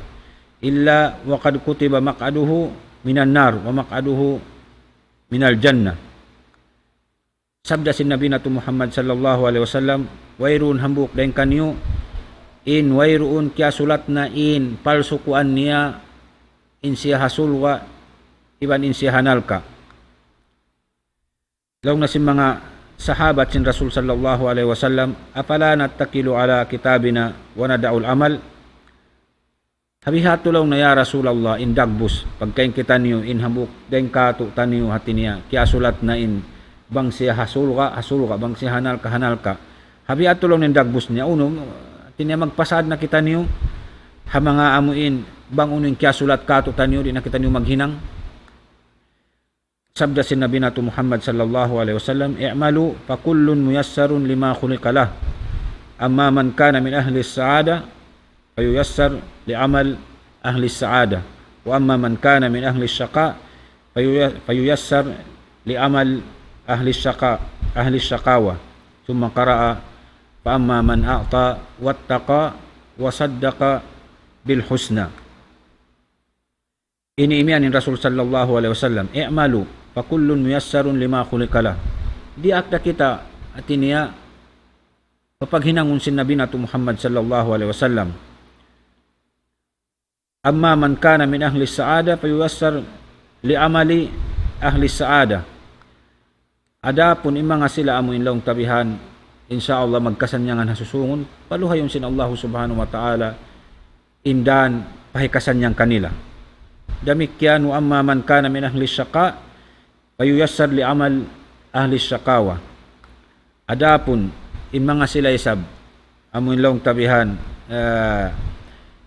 إلا وقد كتب مقعده من النار ومقعده من الجنة. Sabda sin Nabi natu' Muhammad sallallahu alayhi wasallam, wayruun hambuuk dayn kaniyu, in wayruun kiyasulat na in palsukuan niya, in siya ha surga', iban in siya ha narka'. Laung na sin manga sahabat sin Rasul sallallahu alayhi wasallam, أفلا نتكل على كتابنا وندع العمل؟ Ha bihadtu laung na, ya Rasulullah, in dagbus, pagka in kitaniyu, in hambuuk dayn kātu'niyu, hati niya, kiyasulat na in bang siya ha surga', ha surga', bang siya ha narka', ha narka'. Ha bihadtu laung na in dagbus niya, unu, hati niya magpasad na kitaniyu, ha manga amu in, bang unu in kiyasulat kātu'niyu, di' na kitaniyu maghinang. Sabda sin Nabi natu' Muhammad sallallahu alayhi wasallam, اعملوا فكل ميسر لما خلق له. أما من كان من أهل السعادة فييسر لعمل أهل السعادة، وأما من كان من أهل الشقاء فيي-، فييسر لعمل أهل الشقاء، أهل الشقاوة. ثم قرأ، فأما من أعطى واتقى وصدق بالحسنى. Ini imiyan in Rasul sallallahu alayhi wasallam, اعملوا فكل ميسر لما خلق له. Diyaak da kita, hati niya, papaghinangun sin Nabi natu' Muhammad sallallahu alayhi wasallam. أما من كان من أهل السعادة فييسر لعمل أهل السعادة. Adapun in manga sila amu in laung ta bihan, insya Allah magkasannyangan ha susungun, paluhayun sin Allahu Subhanahu wa Ta'ala in dan pahikasannyangan kanila. Damikkiyan, وأما من كان من أهل الشقاء فييسر لعمل أهل الشقاوة. Adapun in manga sila isab, amu in laung ta bihan, eh,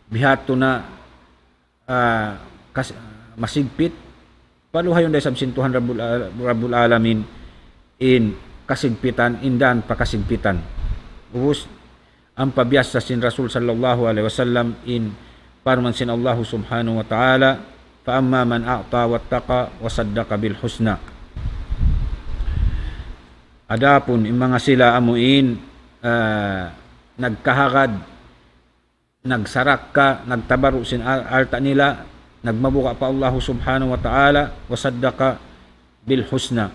bihadtu na, ah, kas-, masigpit, paluhayun da isab sin Tuhan Rabbul Al-, Rabbul Alamin in kasigpitan, in dan pa kasigpitan. Ubus, ampa biyassa sin Rasul sallallahu alayhi wasallam in parman sin Allahu Subhanahu wa Ta'ala, فأما من أعطى واتقى وصدق بالحسنى. Adapun in manga sila amu in, ah, nagkahagad, nagsarakka, nagtabarru' sin al-, alta' nila, nagmabuga' pa Allahu Subhanahu wa Ta'ala, وصدق بالحسنى.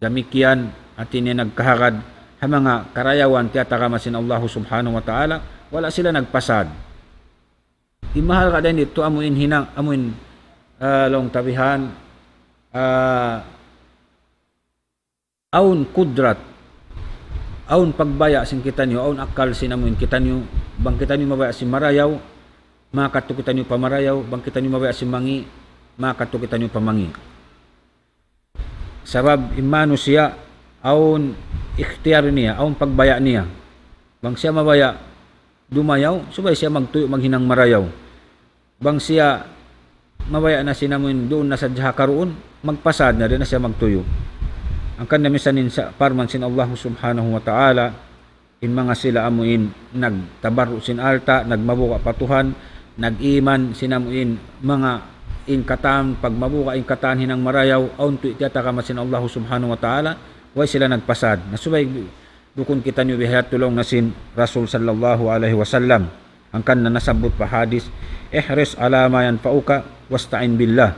Damikkiyan, hati niya nagkahagad ha manga karayawan tiyatagama sin Allahu Subhanahu wa Ta'ala, wala' sila nagpasad. In mahalga' dayn didtu amu in hinang, amu in, ah, laung ta bihan, ah, awn kudrat, awn pagbaya' sin kitaniyu, awn akkal sin amu in kitaniyu, bang kitaniyu mabaya' sin marayaw, makadtu kitaniyu pa marayaw, bang kitaniyu mabaya' sin mangi', makadtu kitaniyu pa mangi'. Sabab in manusiya' awn ikhtiyar niya, awn pagbaya' niya. Bang siya mabaya' dumayaw, subay siya magtuyu' maghinang marayaw. Bang siya mabaya' na sin amuin duun na sadja ha karuun, magpasad na, di' na siya magtuyu'. Hangkan na misan in sa parman sin Allah subhanahu wa ta'ala, in manga sila amuin nagtabarru' sin alta', nagmabuga' pa Tuhan, nag-iman sin amuin manga in katan, pagmabuga' in katan hinang marayaw, awn tuud tiyatagama sin Allah subhanahu wa ta'ala, way sila nagpasad. Na subay bukun kitaniyu biya' hādtu laung na sin Rasul sallallahu alayhi wasallam. Hangkan na nasabbut pa hadith, احرص على ما ينفعك واستعن بالله.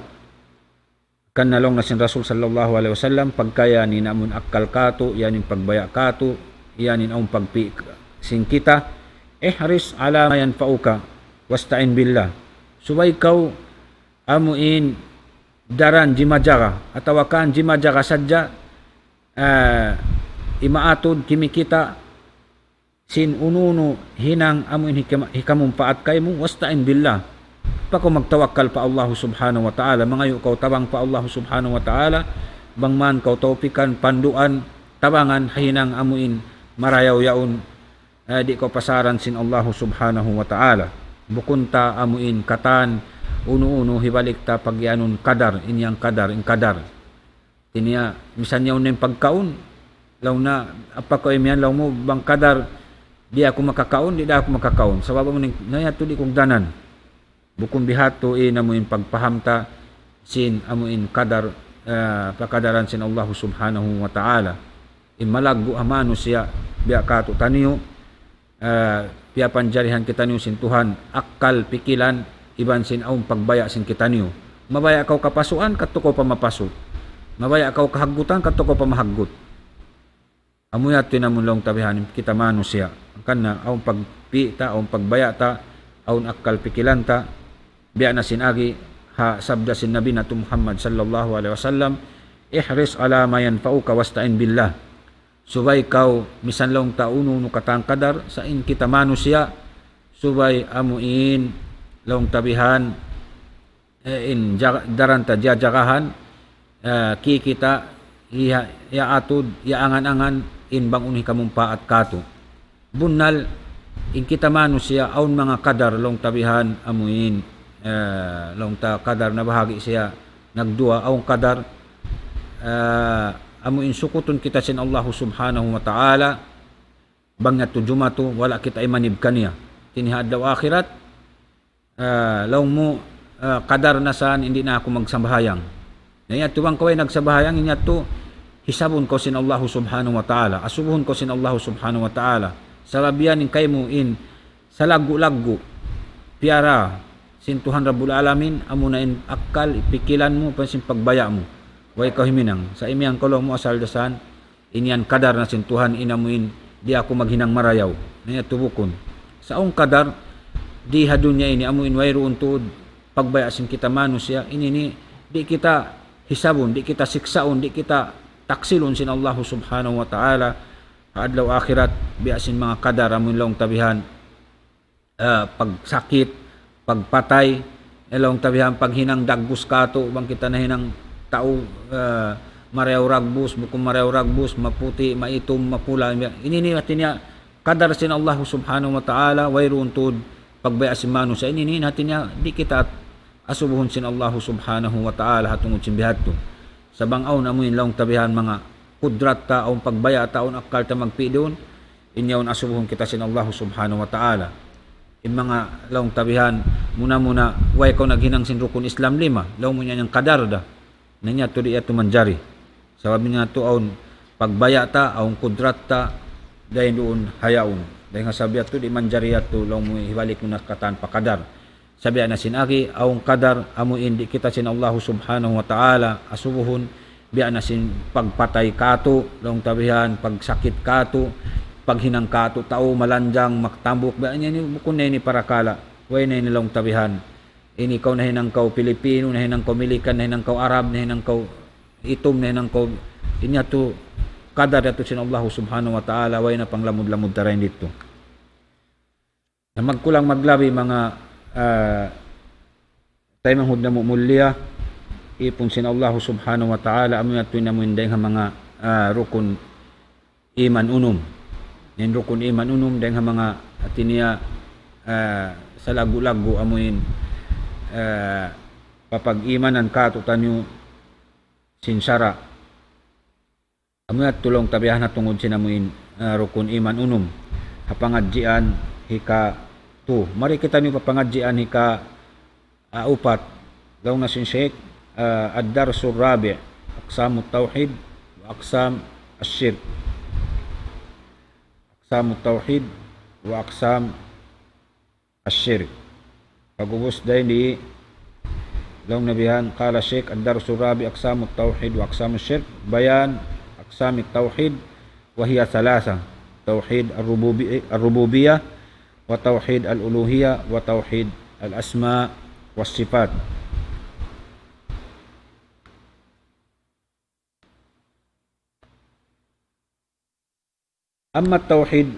Hangkan na laung na sin Rasul sallallahu alayhi wasallam, pagka yan in amun akkal katu', yan in pagbaya' katu', yan in amun pagpi' sin kita, احرص على ما ينفعك واستعن بالله. Subay kaw amuin daran jimajaga, atawa kan jimajaga sadja, ah, imaatud kimikita' sin unu-unu hinang amuin hikam-, hikamumpaat kaymu, واستعن بالله. Pakaw magtawakkal pa Allah subhanahu wa ta'ala, mangayu' kaw tabang pa Allah subhanahu wa ta'ala, bang man kaw tawpikan, panduan, tabangan, ha hinang amuin marayaw yaun, eh, di' kaw pasaran sin Allah subhanahu wa ta'ala. Bukun ta amuin katan, unu-unu hibalik ta pagiyanun kadar, in yan kadar, in kadar. Hati niya, misan yaun na in pagkaun, laung na, apa kaw imiyan, laung mu, bang kadar, di' aku makakaun, di' da aku makakaun. Sabab amu in, na yadtu di' kugdanan. Bukun bihadtu in amuin pagpaham ta, sin amuin kadar, ah, pakadaran sin Allah subhanahu wa ta'ala. In malaggu' ha manusiya', biya' katu' taniyu, ah, piyapanjarihan kitaniyu sin Tuhan, akkal, pikilan, iban sin awn pagbaya' sin kitaniyu. Mabaya' kaw kapasuan, kadtu kaw pa mapasu'. Mabaya' kaw kahaggutan, kadtu kaw pa mahaggut. Amu yadtu in amun laung ta bihan kita manusiya'. Hangkan na awn pagpi' ta, awn pagbaya' ta, awn akkal pikilan ta, biya' na sin agi ha sabda sin Nabi natu' Muhammad sallallahu alayhi wasallam, احرص على ما ينفعك واستعن بالله. Subay kaw, misan laung ta unu-unu katan kadar, sa' in kita manusiya', subay amuin laung ta bihan, eh, in ja-, daran ta jajagahan, eh, kikita', iha-, iyaatud, iyaangan-angan, in bang unu hikamumpaat katu'. Bunnal, in kita manusiya', awn manga kadar, laung ta bihan, amuin, eh, laung ta kadar na bahagi' siya, nagduwa, awn kadar, eh, amuin sukutun kita sin Allah subhanahu wa ta'ala, bang yadtu jumatu, wala' kita imanib kaniya. Hati niya ha adlaw akhirat, ah, laung mu, ah, kadar na san, di' na aku magsambahayang. Na yadtu bang kaw way nagsambahayang, in yadtu hisabun kaw sin Allah subhanahu wa ta'ala, asubuhun kaw sin Allah subhanahu wa ta'ala. Sabab yan in kaymu in salaggu'-laggu', piyara sin Tuhan Rabbul Alamin, amuna in akkal, pikilan mu, iban sin pagbaya' mu. Way kaw himinang. Sa' imiyan kaw laung mu asal da san, in yan kadar na sin Tuhan, in amuin di' aku maghinang marayaw. Na yadtu bukun. Sa' awn kadar, di ha dunya ini, amuin wayruun tuud pagbaya' sin kita manusiya', ini ini, di' kita hisabun, di' kita siksaun, di' kita taksilun sin Allah subhanahu wa ta'ala, ha adlaw akhirat, biya' sin manga kadar, amuin laung ta bihan, ah, pagsakit, pagpatay, laung ta bihan paghinang dagbus katu', bang kita nahinang tau, ah, marayaw dagbus, bukun marayaw dagbus, maputi', maitum, mapula', ini ini hati niya kadar sin Allah subhanahu wa ta'ala, wayruun tuud pagbaya' sin manusiya', ini ini hati niya di' kita asubuhun sin Allah subhanahu wa ta'ala ha tungud sin bihadtu. Sa' bang awn amuin laung ta bihan manga kudrat ta, awn pagbaya' ta, awn akkal ta magpi' duun, in yaun asubuhun kita sin Allah subhanahu wa ta'ala. In manga laung ta bihan, muna-muna, way kaw naghinang sin rukun Islam lima, laung mu yan in kadar da. Na yadtu di' yadtu manjari. Sabab yadtu awn pagbaya' ta, awn kudrat ta, dayn duun ha yaun. Dayn ha sabab yadtu di' manjari yadtu, laung mu hibalik mu na katan pa kadar. Sa' biya' na sin agi, awn kadar, amuin di' kita sin Allah subhanahu wa ta'ala asubuhun, biya' na sin pagpatay katu', laung ta bihan, pagsakit katu', paghinang katu', tau malanjang, magtambuk, biya' ini, ini, bukun na ini parakala', way na ini laung ta bihan. Ini kaw nahinang kaw Pilipino, nahinang kaw Milikan, nahinang kaw Arab, nahinang kaw itum, nahinang kaw, ini yadtu, kadar yadtu sin Allah subhanahu wa ta'ala, way na panglamud-lamud ta dayn didtu. Na magkulang maglabi manga, ah, taymanghud namu' mulia, ipun sin Allah subhanahu wa ta'ala, amu yadtu in amu in dayng ha manga, ah, rukun iman unum. In rukun iman unum, dayng ha manga hati niya, ah, salaggu'-laggu' amu in, ah, papag-imanan kātu'niyu sin sara'. Amu yadtu laung ta bihan ha tungud sin amuin, ah, rukun iman unum. Ha pangadjian hika tu. Mari kitaniyu pa pangadjian hika, ah, upat. Laung na sin Sheikh, ah, الدرس الرابع، أقسام التوحيد وأقسام الشرك. أقسام التوحيد وأقسام الشرك. Pag'ubus dayn di, laung na bihan, قال الشيخ: الدرس الرابع، أقسام التوحيد وأقسام الشرك، بيان أقسام التوحيد، وهي ثلاثة: توحيد الربوبي-، الربوبية، وتوحيد الألوهية، وتوحيد الأسماء والصفات. أما التوحيد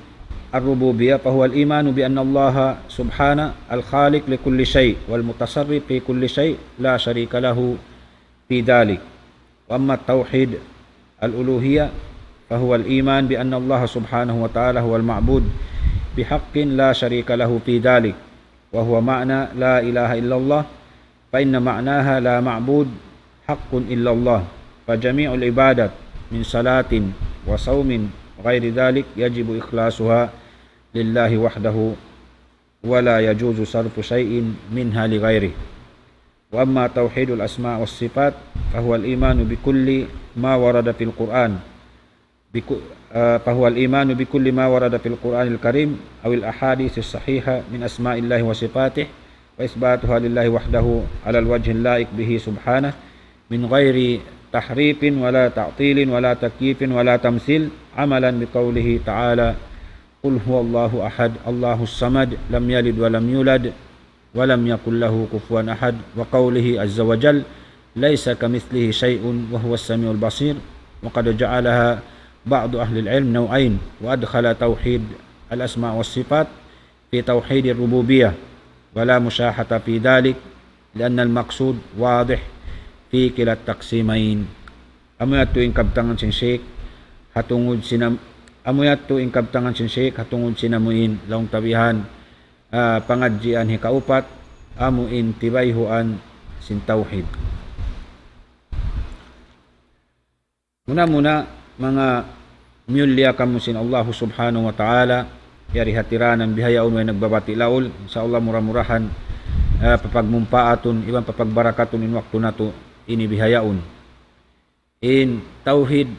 الربوبية فهو الإيمان بأن الله سبحانه الخالق لكل شيء والمتصرف في كل شيء لا شريك له في ذلك. وأما التوحيد الألوهية فهو الإيمان بأن الله سبحانه وتعالى هو المعبود بحق لا شريك له في ذلك، وهو معنى لا إله إلا الله، فإن معناها لا معبود حق إلا الله، فجميع العبادات من صلاة وصوم وغير ذلك يجب إخلاصها لله وحده، ولا يجوز صرف شيء منها لغيره. وأما توحيد الأسماء والصفات فهو الإيمان بكل ما ورد في القرآن بك-، آه، فهو الإيمان بكل ما ورد في القرآن الكريم أو الأحاديث الصحيحة من أسماء الله وصفاته، وإثباتها لله وحده على الوجه اللائق به سبحانه، من غير تحريف ولا تعطيل ولا تكييف ولا تمثيل، عملا بقوله تعالى: قل هو الله أحد، الله الصمد، لم يلد ولم يولد، ولم يكن له كفوا أحد، وقوله عز وجل: ليس كمثله شيء وهو السميع البصير. وقد جعلها بعض أهل العلم نوعين، وأدخل توحيد الأسماء والصفات في توحيد الربوبية، ولا مشاحة في ذلك، لأن المقصود واضح في كلا التقسيمين. Amu yadtu in kabtangan sin Sheikh, ha tungud sin am-, amu yadtu in kabtangan sin Sheikh, ha tungud sin amuin, laung ta bihan, ah, pangadjian hikaupat, amu in tibayhuan sin tawhid. Muna-muna, manga miyulliya kamu sin Allahu Subhanahu wa Ta'ala, yari ha tiranan bihaun way nagbabati' laul, insya Allah mura-murahan, ah, papagmumpaatun, iban papagbarakatun in waktu natu' ini bihaun. In tawhid,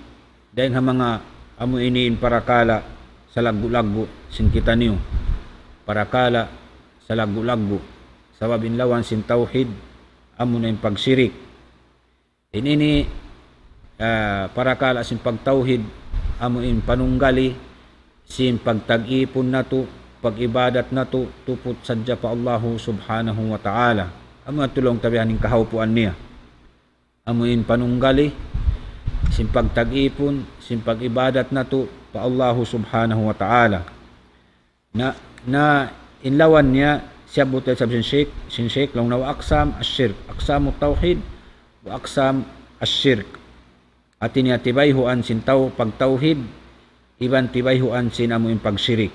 dayn ha manga amu ini in parakala' salaggu'-laggu' sin kitaniyu. Parakala' salaggu'-laggu'. Sabab in lawan sin tawhid, amu na in pagshirik. In ini, ah, parakala' sin pagtawhid, amu in panunggali sin pagtag-ipun natu', pag-ibadat natu', tuput sadja pa Allahu Subhanahu wa Ta'ala. Amu yadtu laung ta bihan in kahaupuan niya. Amu in panunggali sin pagtag-ipun, sin pag-ibadat natu' pa Allahu Subhanahu wa Ta'ala. Na, na in lawan niya, siyabbut isab sin Sheikh, sin Sheikh, laung niya وأقسام الشرك، أقسام التوحيد وأقسام الشرك. Hati niya tibayhuan sin taw-, pagtawhid, iban tibayhuan sin amu in pagshirik.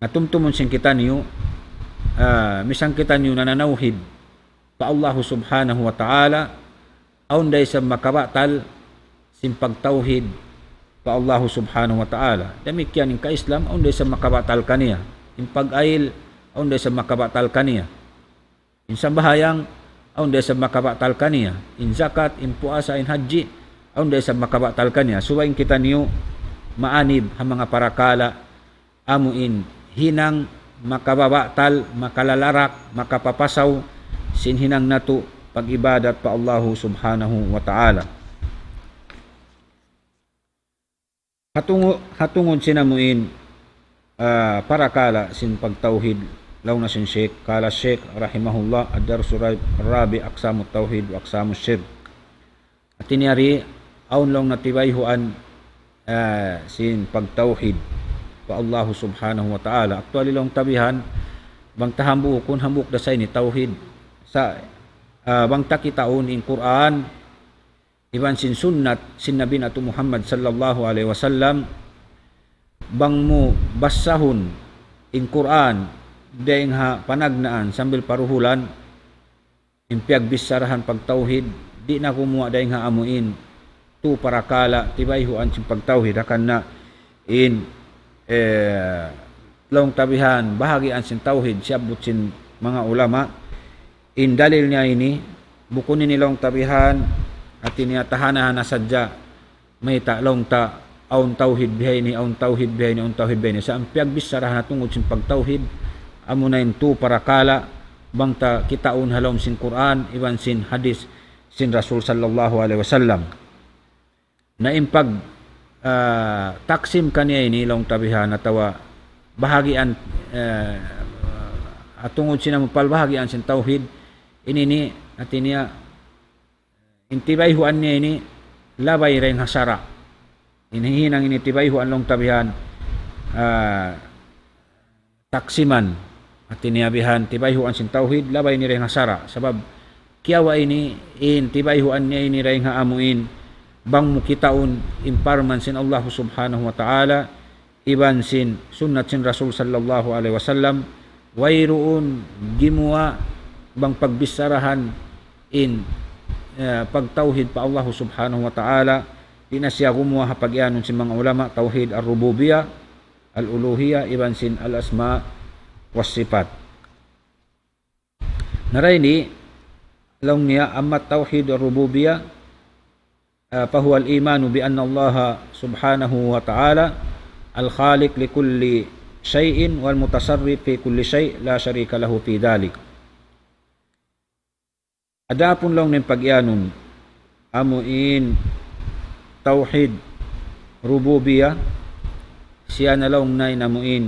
Na tumtumun sin kitaniyu, ah, misan kitaniyu nananawhid pa Allahu Subhanahu wa Ta'ala, awn da isab makabatal sin pagtawhid pa Allahu Subhanahu wa Ta'ala. Damikkiyan in ka-Islam, awn da isab makabatal kaniya. In pag-ayil, awn da isab makabatal kaniya. In sambahayang, awn da isab makabatal kaniya. In zakat, in puasa, in hajji, awn da isab makabatal kaniya. Subay in kitaniyu maanib ha manga parakala', amu in hinang makababatal, makalalarak, makapapasaw, sin hinang natu' pag-ibadat pa Allahu Subhanahu wa Ta'ala. Ha tungu-, ha tungud sin amu in, ah, parakala' sin pagtawhid, laung na sin Sheikh, قال الشيخ رحمه الله: الدرس الرابع، أقسام التوحيد وأقسام الشرك. Hati niya ri, awn laung niya tibayhuan, ah, sin pagtawhid pa Allahu Subhanahu wa Ta'ala. Actually, laung ta bihan, bang ta hambuukun, hambuuk da sa ini tawhid. Sa', ah, bang ta kitaun in Qur'an, iban sin sunnat sin Nabi natu' Muhammad sallallahu alayhi wasallam, bang mu basahun in Qur'an, dayng ha panagnaan sambil pa duhulan, in piyagbicharahan pagtawhid, di' na gumuwa' dayn ha amu in tu parakala', tibayhuan sin pagtawhid, hangkan na in, eh, laung ta bihan, bahagian sin tawhid, siyabbut sin manga ulama, in dalil niya ini, bukun ini laung ta bihan, hati niya tahana-hana sadja, mayta' laung ta, awn tawhid bihaini, awn tawhid bihaini, awn tawhid bihaini. Sa' in piyagbicharahan tungud sin pagtawhid, amuna in tu parakala', bang ta kitaun ha lawm sin Qur'an, iban sin hadith sin Rasul sallallahu alayhi wasallam. Na in pag, ah, taksim kaniya ini laung ta bihan atawa bahagian, eh, tungud sin amu pal bahagian sin tawhid, ini ini, hati niya, in tibayhuan niya ini, labay dayn ha sara'. In hinang ini tibayhuan laung ta bihan, ah, taksiman. Hati niya bihan, tibayhuan sin tawhid, labay ini dayn ha sara'. Sabab, kiyawa' ini, in tibayhuan niya ini dayn ha amu in, bang mu kitaun in parman sin Allah subhanahu wa ta'ala, iban sin sunnat sin Rasul sallallahu alayhi wasallam, wayruun gimuwa' bang pagbicharahan in, eh, pagtawhid pa Allah subhanahu wa ta'ala, di' na siya gumuwa' ha pagiyanun sin manga ulama, tawhid ar-rububiyah, al-uluhiyah, iban sin al-asma was sifat. Na dayn di, laung niya, أما توحيد الربوبية، ah, فهو الإيمان بأن الله سبحانه وتعالى الخالق لكل شيء والمتصرف في كل شيء لا شريك له في ذلك. Adapun laung niya in pagiyanun, amu in tawhid rububiyah, siya na laung niya in amu in,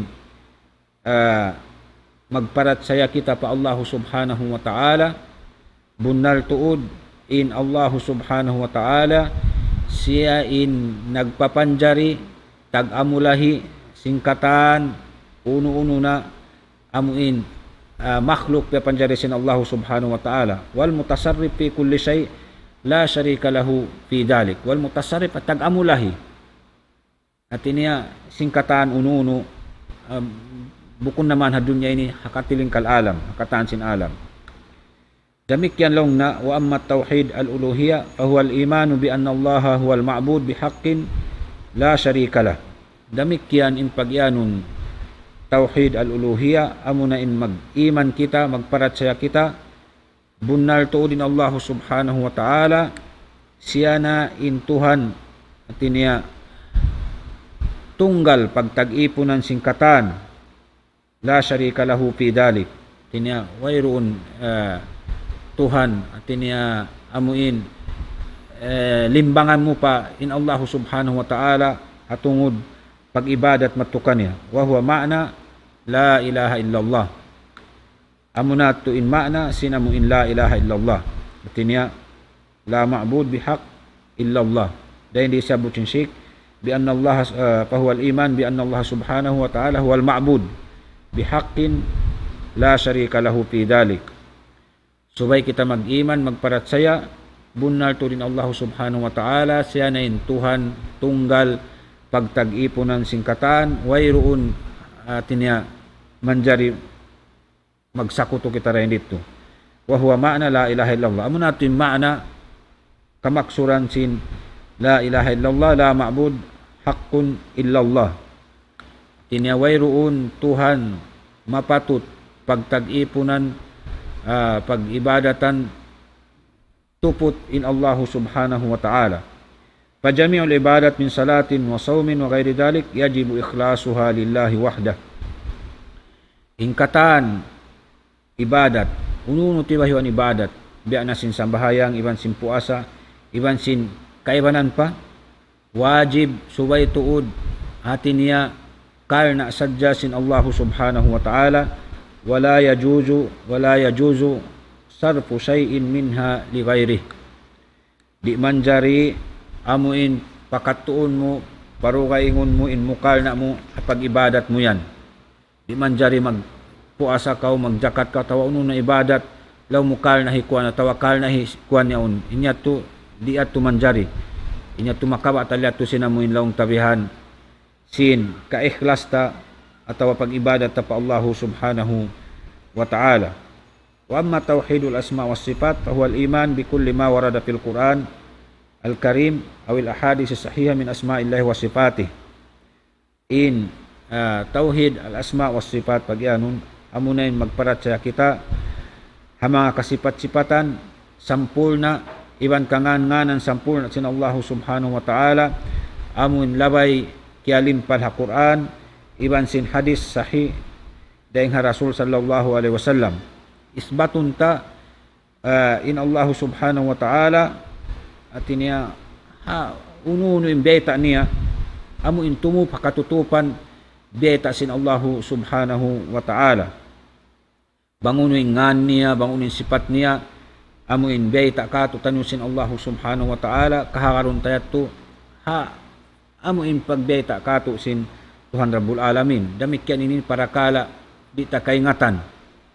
ah, magparachaya kita pa Allah subhanahu wa ta'ala, bunnal tuud in Allah subhanahu wa ta'ala, siya in nagpapanjari, tag-amulahi, sin katan, unu-unu na, amu in, ah, makhluk piyapanjari sin Allah subhanahu wa ta'ala. والمتصرف في كل شيء لا شريك له في ذلك. والمتصرف, tag-amulahi. Hati niya, sin katan unu-unu, um, bukun na man ha dunya ini, ha katilingkal alam, ha katan sin alam. Damikkiyan laung niya, وأما توحيد الألوهية فهو الإيمان بأن الله هو المعبود بحق لا شريك له. Damikkiyan in pagiyanun tawhid al-uluhiyah, amuna in mag-iman kita, magparachaya kita, bunnal tuud in Allah subhanahu wa ta'ala, siya na in Tuhan, hati niya, tunggal pagtag-ipunan sin katan, لا شريك له في ذلك. Hati niya, wayruun, eh, Tuhan, hati niya, amu in, eh, limbangan mu pa in Allah subhanahu wa ta'ala, ha tungud pag-ibadat madtu kaniya. وهو معنى لا إله إلا الله. Amuna tuud in maana sin amu in لا إله إلا الله. Hati niya, لا معبود بحق إلا الله. Dayn di sabbut sin Shaykh, بأن الله، eh, فهو الإيمان بأن الله سبحانه وتعالى هو المعبود بحق لا شريك له في ذلك. Subay kita mag-iman, magparachaya, bunnal tuud in Allah subhanahu wa ta'ala, siya na in Tuhan tunggal, pagtag-ipunan sin katan, wayruun, hati niya, manjari magsakutu kita dayn didtu. وهو معنى لا إله إلا الله. Amuna tuud in maana kamaksuran sin لا إله إلا الله, لا معبود حق إلا الله. Hati niya wayruun Tuhan mapatut pagtag-ipunan, ah, pag-ibadatan tuput in Allahu subhanahu wa ta'ala. فجميع العبادات من صلاة وصوم وغير ذلك يجب إخلاصها لله وحده. In katan ibadat, unu-unu tibayhuan ibadat, biya' na sin sambahayang, iban sin puasa, iban sin kaibanan pa, wajib subay tuud, hati niya, karna' sadja sin Allahu subhanahu wa ta'ala, ولا يجوز، ولا يجوز صرف شيء منها لغيره. Di' manjari amu in pakadtuun mu, parugaingun mu, in mukarna' mu, ha pag-ibadat mu yan. Di' manjari magpuasa kaw, magjakat kaw, atawa unu na ibadat, laung mu karna' hi kuwan, atawa karna' hi kuwan yaun. In yadtu, di' yadtu manjari. In yadtu makabatal yadtu sin amu in laung ta bihan sin kaikhlas ta atawa pag-ibadat ta pa Allahu subhanahu wa ta'ala. وأما توحيد الأسماء والصفات فهو الإيمان بكل ما ورد في القرآن الكريم أو الأحاديث الصحيحة من أسماء الله وصفاته. In, ah, tawhid al-asma wa sifat pagiyanun, amuna in magparachaya kita ha manga kasipat-sipatan sampurna', iban kangan-nganan sampurna' sin Allahu Subhanahu wa Ta'ala, amun labay kiyalimpal ha Qur'an, iban sin hadis sahih dayn ha Rasul sallallahu alayhi wasallam. Isbatun ta, ah, in Allahu Subhanahu wa Ta'ala, hati niya, ha, unu-unu in bayta' niya, amu in tumup ha katutupan bayta' sin Allahu Subhanahu wa Ta'ala. Bang unu in ngan niya, bang unu in sipat niya, amu in bayta' kātu'niyu sin Allahu Subhanahu wa Ta'ala, kahagarun ta yadtu, ha, amu in pagbayta' kātu' sin Tuhan Rabbul Alamin. Damikkiyan ini parakala' di' ta kaingatan.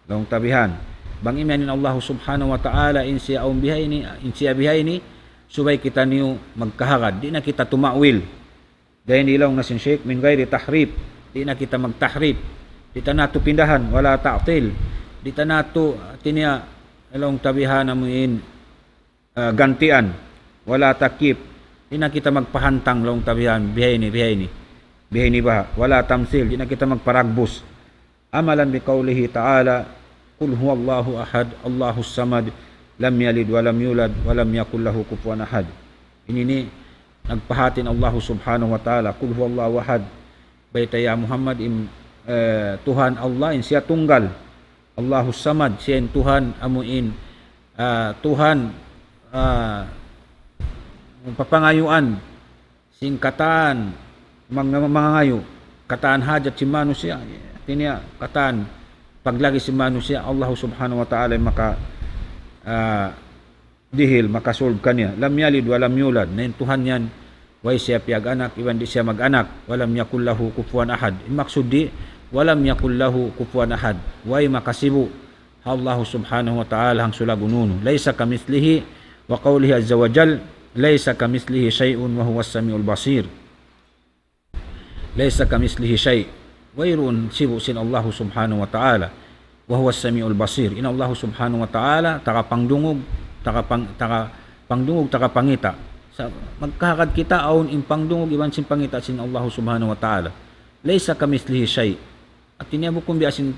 Laung ta bihan. Bang imiyan in Allahu Subhanahu wa Ta'ala, in siya awn bihaini, in siya bihaini, subay kitaniyu magkahagad. Di' na kita tumawil. Dayn di laung na sin Shaykh, من غير تحريف. Di' na kita magtahrif. Di' ta natu' pindahan, ولا تعطيل. Di' ta natu', hati niya, laung ta bihan amu in, ah, gantian. ولا تكييف. Di' na kita magpahantang laung ta bihan, bihaini, bihaini. Bihaini baha'. ولا تمثيل. Di' na kita magparagbus. عملا بقوله تعالى: قل هو الله أحد، الله الصمد، لم يلد ولم يولد، ولم يكن له كفوا أحد. Ini ini nagpahāti in Allahu Subhanahu wa Ta'ala, قل هو الله أحد. Bayta' ya Muhammad, in, eh, Tuhan Allah, in siya tunggal. Allahus Samad, siya in Tuhan amu in, ah, Tuhan, ah, papangayuan sin katan mang-, mangangayu', katan hajat sin manusiya', hati niya katan paglagi sin manusiya', Allahu Subhanahu wa Ta'ala in maka, ah, dihil, maka-solve kaniya. لم يلد ولم يولد. Na in Tuhan yan, way siya piyag-anak, iban di' siya mag-anak. ولم يكن له كفوا أحد. In maksud di', ولم يكن له كفوا أحد. Way makasibu' ha Allahu Subhanahu wa Ta'ala hangsulag unu-unu. ليس كمثله، وقوله عز وجل: ليس كمثله شيء وهو السميع البصير. ليس كمثله شيء. Wayruun sibu' sin Allahu Subhanahu wa Ta'ala. وهو السميع البصير. In Allahu Subhanahu wa Ta'ala, taga pangdungug, taga pang-, taga pangdungug, taga pangita'. Sa' magkahagad kita awn in pangdungug iban sin pangita' sin Allahu Subhanahu wa Ta'ala. ليس كمثله شيء. Hati niya bukun biya' sin,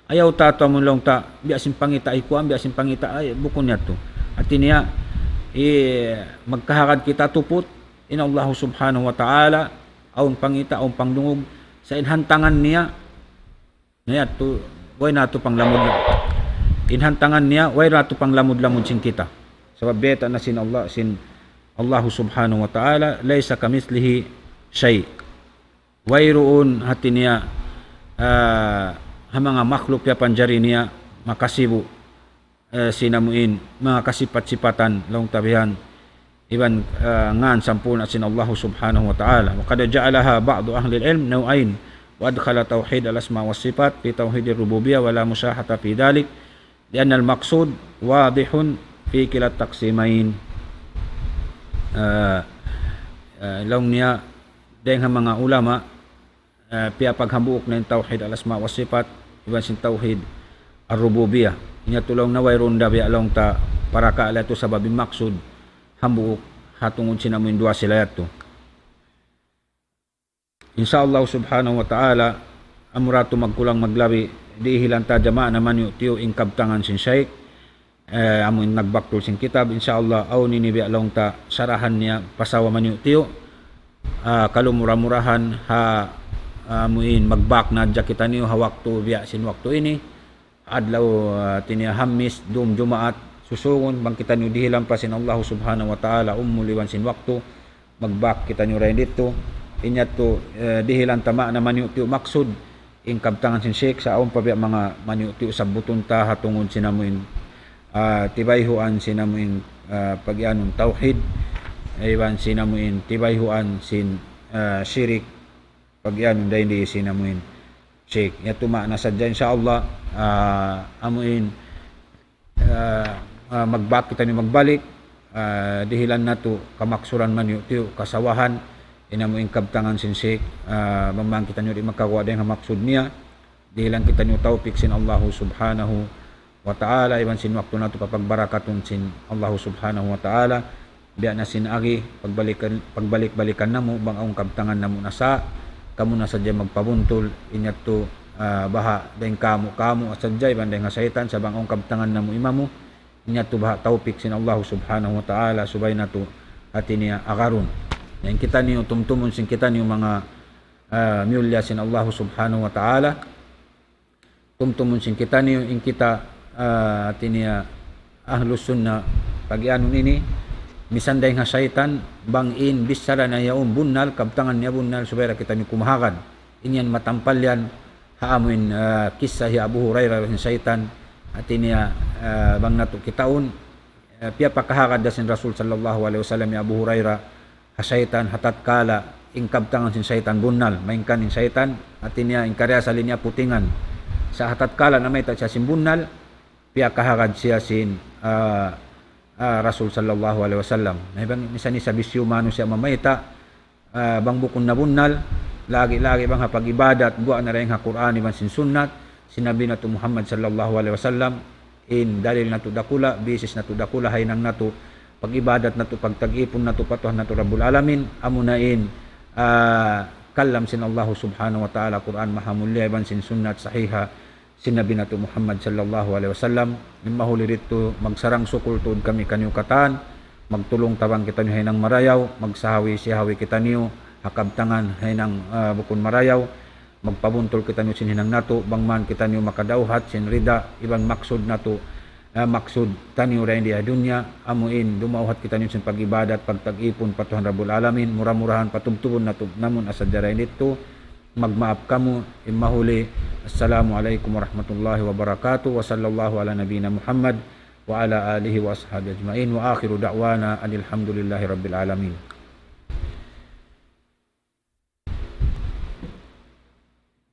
ayaw ta tuud amun laung ta, biya' sin pangita' hi kuwan, biya' sin pangita', ay, bukun yadtu. Hati niya, i-, magkahagad kita tuput, in Allahu Subhanahu wa Ta'ala, awn pangita', awn pangdungug, sa' in hantangan niya, na yadtu, way natu' panglamud na. In hantangan niya, way natu' panglamud-lamud sin kita. Sabab bayta' na sin Allah, sin Allahu Subhanahu wa Ta'ala, ليس كمثله شيء. Wayruun hati niya, ah, ha manga makhluk piyapanjari niya makasibu', eh, sin amu in manga kasipat-sipatan laung ta bihan, iban, eh, ngan sampurna' sin Allahu Subhanahu wa Ta'ala. وقد جعلها بعض أهل العلم نوعين، وأدخل توحيد الأسماء والصفات في توحيد الربوبية، ولا مشاحة في ذلك، لأن المقصود واضح في كلا التقسيمين. Eh, eh, laung niya, dayn ha manga ulama, eh, piyapaghambuuk na in tawhid al-asma wa sifat, iban sin tawhid ar-rububiyah. Inya tuud laung niya wayruun da biya' laung ta parakala' yadtu sabab in maksud hambuuk ha tungud sin amu in duwa sila yadtu. Insya Allah subhanahu wa ta'ala, amura tuud magkulang maglabi, dihilan ta jamaah na maniyu'-tiyu' in kabtangan sin Shaykh, eh, amu in nagbaktul sin kitab, insya Allah, awn ini biya' laung ta sarahan niya pasawa maniyu'-tiyu'. Ah, kalumura-murahan ha, amu in magbak na hadja kitaniyu ha waktu biya' sin waktu ini. Adlaw, ah, hati niya Hamis, dum Jumaat, susungun, bang kitaniyu dihilan pa sin Allahu subhanahu wa ta'ala, umul iban sin waktu, magbak kitaniyu dayn didtu. Inya tuud, eh, dihilan ta maana maniyu'-tiyu' maksud, in kabtangan sin Shaykh, sa' awn pa biya' manga maniyu'-tiyu' sabbutun ta ha tungud sin amu in, ah, tibayhuan sin amu in, ah, pagiyanun tawhid, iban sin amu in tibayhuan sin, ah, shirik, pagiyanun dayn di sin amu in Shaykh. Yadtu maana sadja, insya Allah, ah, amu in, ah, ah, magbak kitaniyu magbalik, ah, dihilan natu' kamaksuran maniyu'-tiyu', kasawahan, in amu in kabtangan sin Shaykh, ah, bang man kitaniyu di' makaguwa' dayn ha maksud niya, dihilan kitaniyu tawpik sin Allahu subhanahu wa Ta'ala, iban sin waktu natu' papagbarakatun sin Allahu Subhanahu wa Ta'ala. Biya' na sin agi, pagbalikan, pagbalik-balikan namu', bang awn kabtangan namu' nasa', kamu na sadja magpabuntul, in yadtu, ah, baha' dayn kamu', kamu' sadja, iban dayn ha saytan, sa' bang awn kabtangan namu' imamu, in yadtu baha' tawpik sin Allahu Subhanahu wa Ta'ala, subay natu', hati niya, agarun. Na in kitaniyu, tumtumun sin kitaniyu manga, ah, miyulliya sin Allahu Subhanahu wa Ta'ala, tumtumun sin kitaniyu, in kita, ah, hati niya, Ahlus Sunnah, pag-iyanun ini, misan dayn ha saytan, bang in bichara niya yaun bunnal, kabtangan niya bunnal, subay da kitaniyu kumahagad. In yan matampal yan, ha amu in, ah, kissa hi Abu Hurairah sin saytan, hati niya, ah, bang natu' kitaun, ah, piyapakahagad da sin Rasul sallallahu alayhi wasallam hi Abu Hurairah, ha saytan, ha tatkala in kabtangan sin saytan bunnal, malayngkan in saytan, hati niya in karna' asal niya putingan. Sa' ha tatkala namayta' siya sin bunnal, piyakahagad siya sin, ah, ah, Rasul sallallahu alayhi wasallam. Na bang misan isab hisiyu manusiya' mamayta', ah, bang bukun na bunnal, lagi'-lagi' bang ha pag-ibadat, guwa' na dayn ha Qur'an iban sin sunnat, sin Nabi natu' Muhammad sallallahu alayhi wasallam, in dalil natu' dakula', basis natu' dakula', ha hinang natu', pag-ibadat natu', pagta'at natu', pa Tuhan natu' Rabbul Alamin, amuna in, ah, kalam sin Allahu Subhanahu wa Ta'ala, Qur'an mahamulliya, iban sin sunnat sahiha, sin Nabi natu' Muhammad sallallahu alayhi wasallam. In mahuli didtu, magsarang-sukul tuud kami kaniyu katan, magtulung-tabang kitaniyu ha hinang marayaw, magsahawi-sihawi kitaniyu ha kabtangan ha hinang, ah, bukun marayaw, magpabuntul kitaniyu sin hinang natu', bang man kitaniyu makadawhat sin rida, iban maksud natu', ah, maksud taniyu dayn di ha dunya, amu in dumawhat kitaniyu sin pag-ibadat, pagta'at pa Tuhan Rabbul Alamin, mura-murahan patubtubun natu' namu' sadja dayn didtu, magmaap kamu, in mahuli. Assalamu alaykum warahmatullahi wabarakatuh. Wa sallallahu ala nabiyyina Muhammad wa ala alihi wa ashabihi ajma'in. Wa akhiru da'wana anil hamdulillahi rabbil alamin.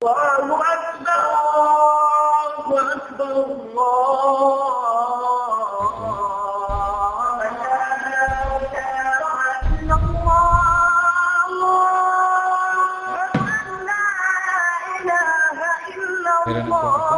الله أكبر، الله أكبر، الله أكبر. أشهد أن لا إله إلا الله.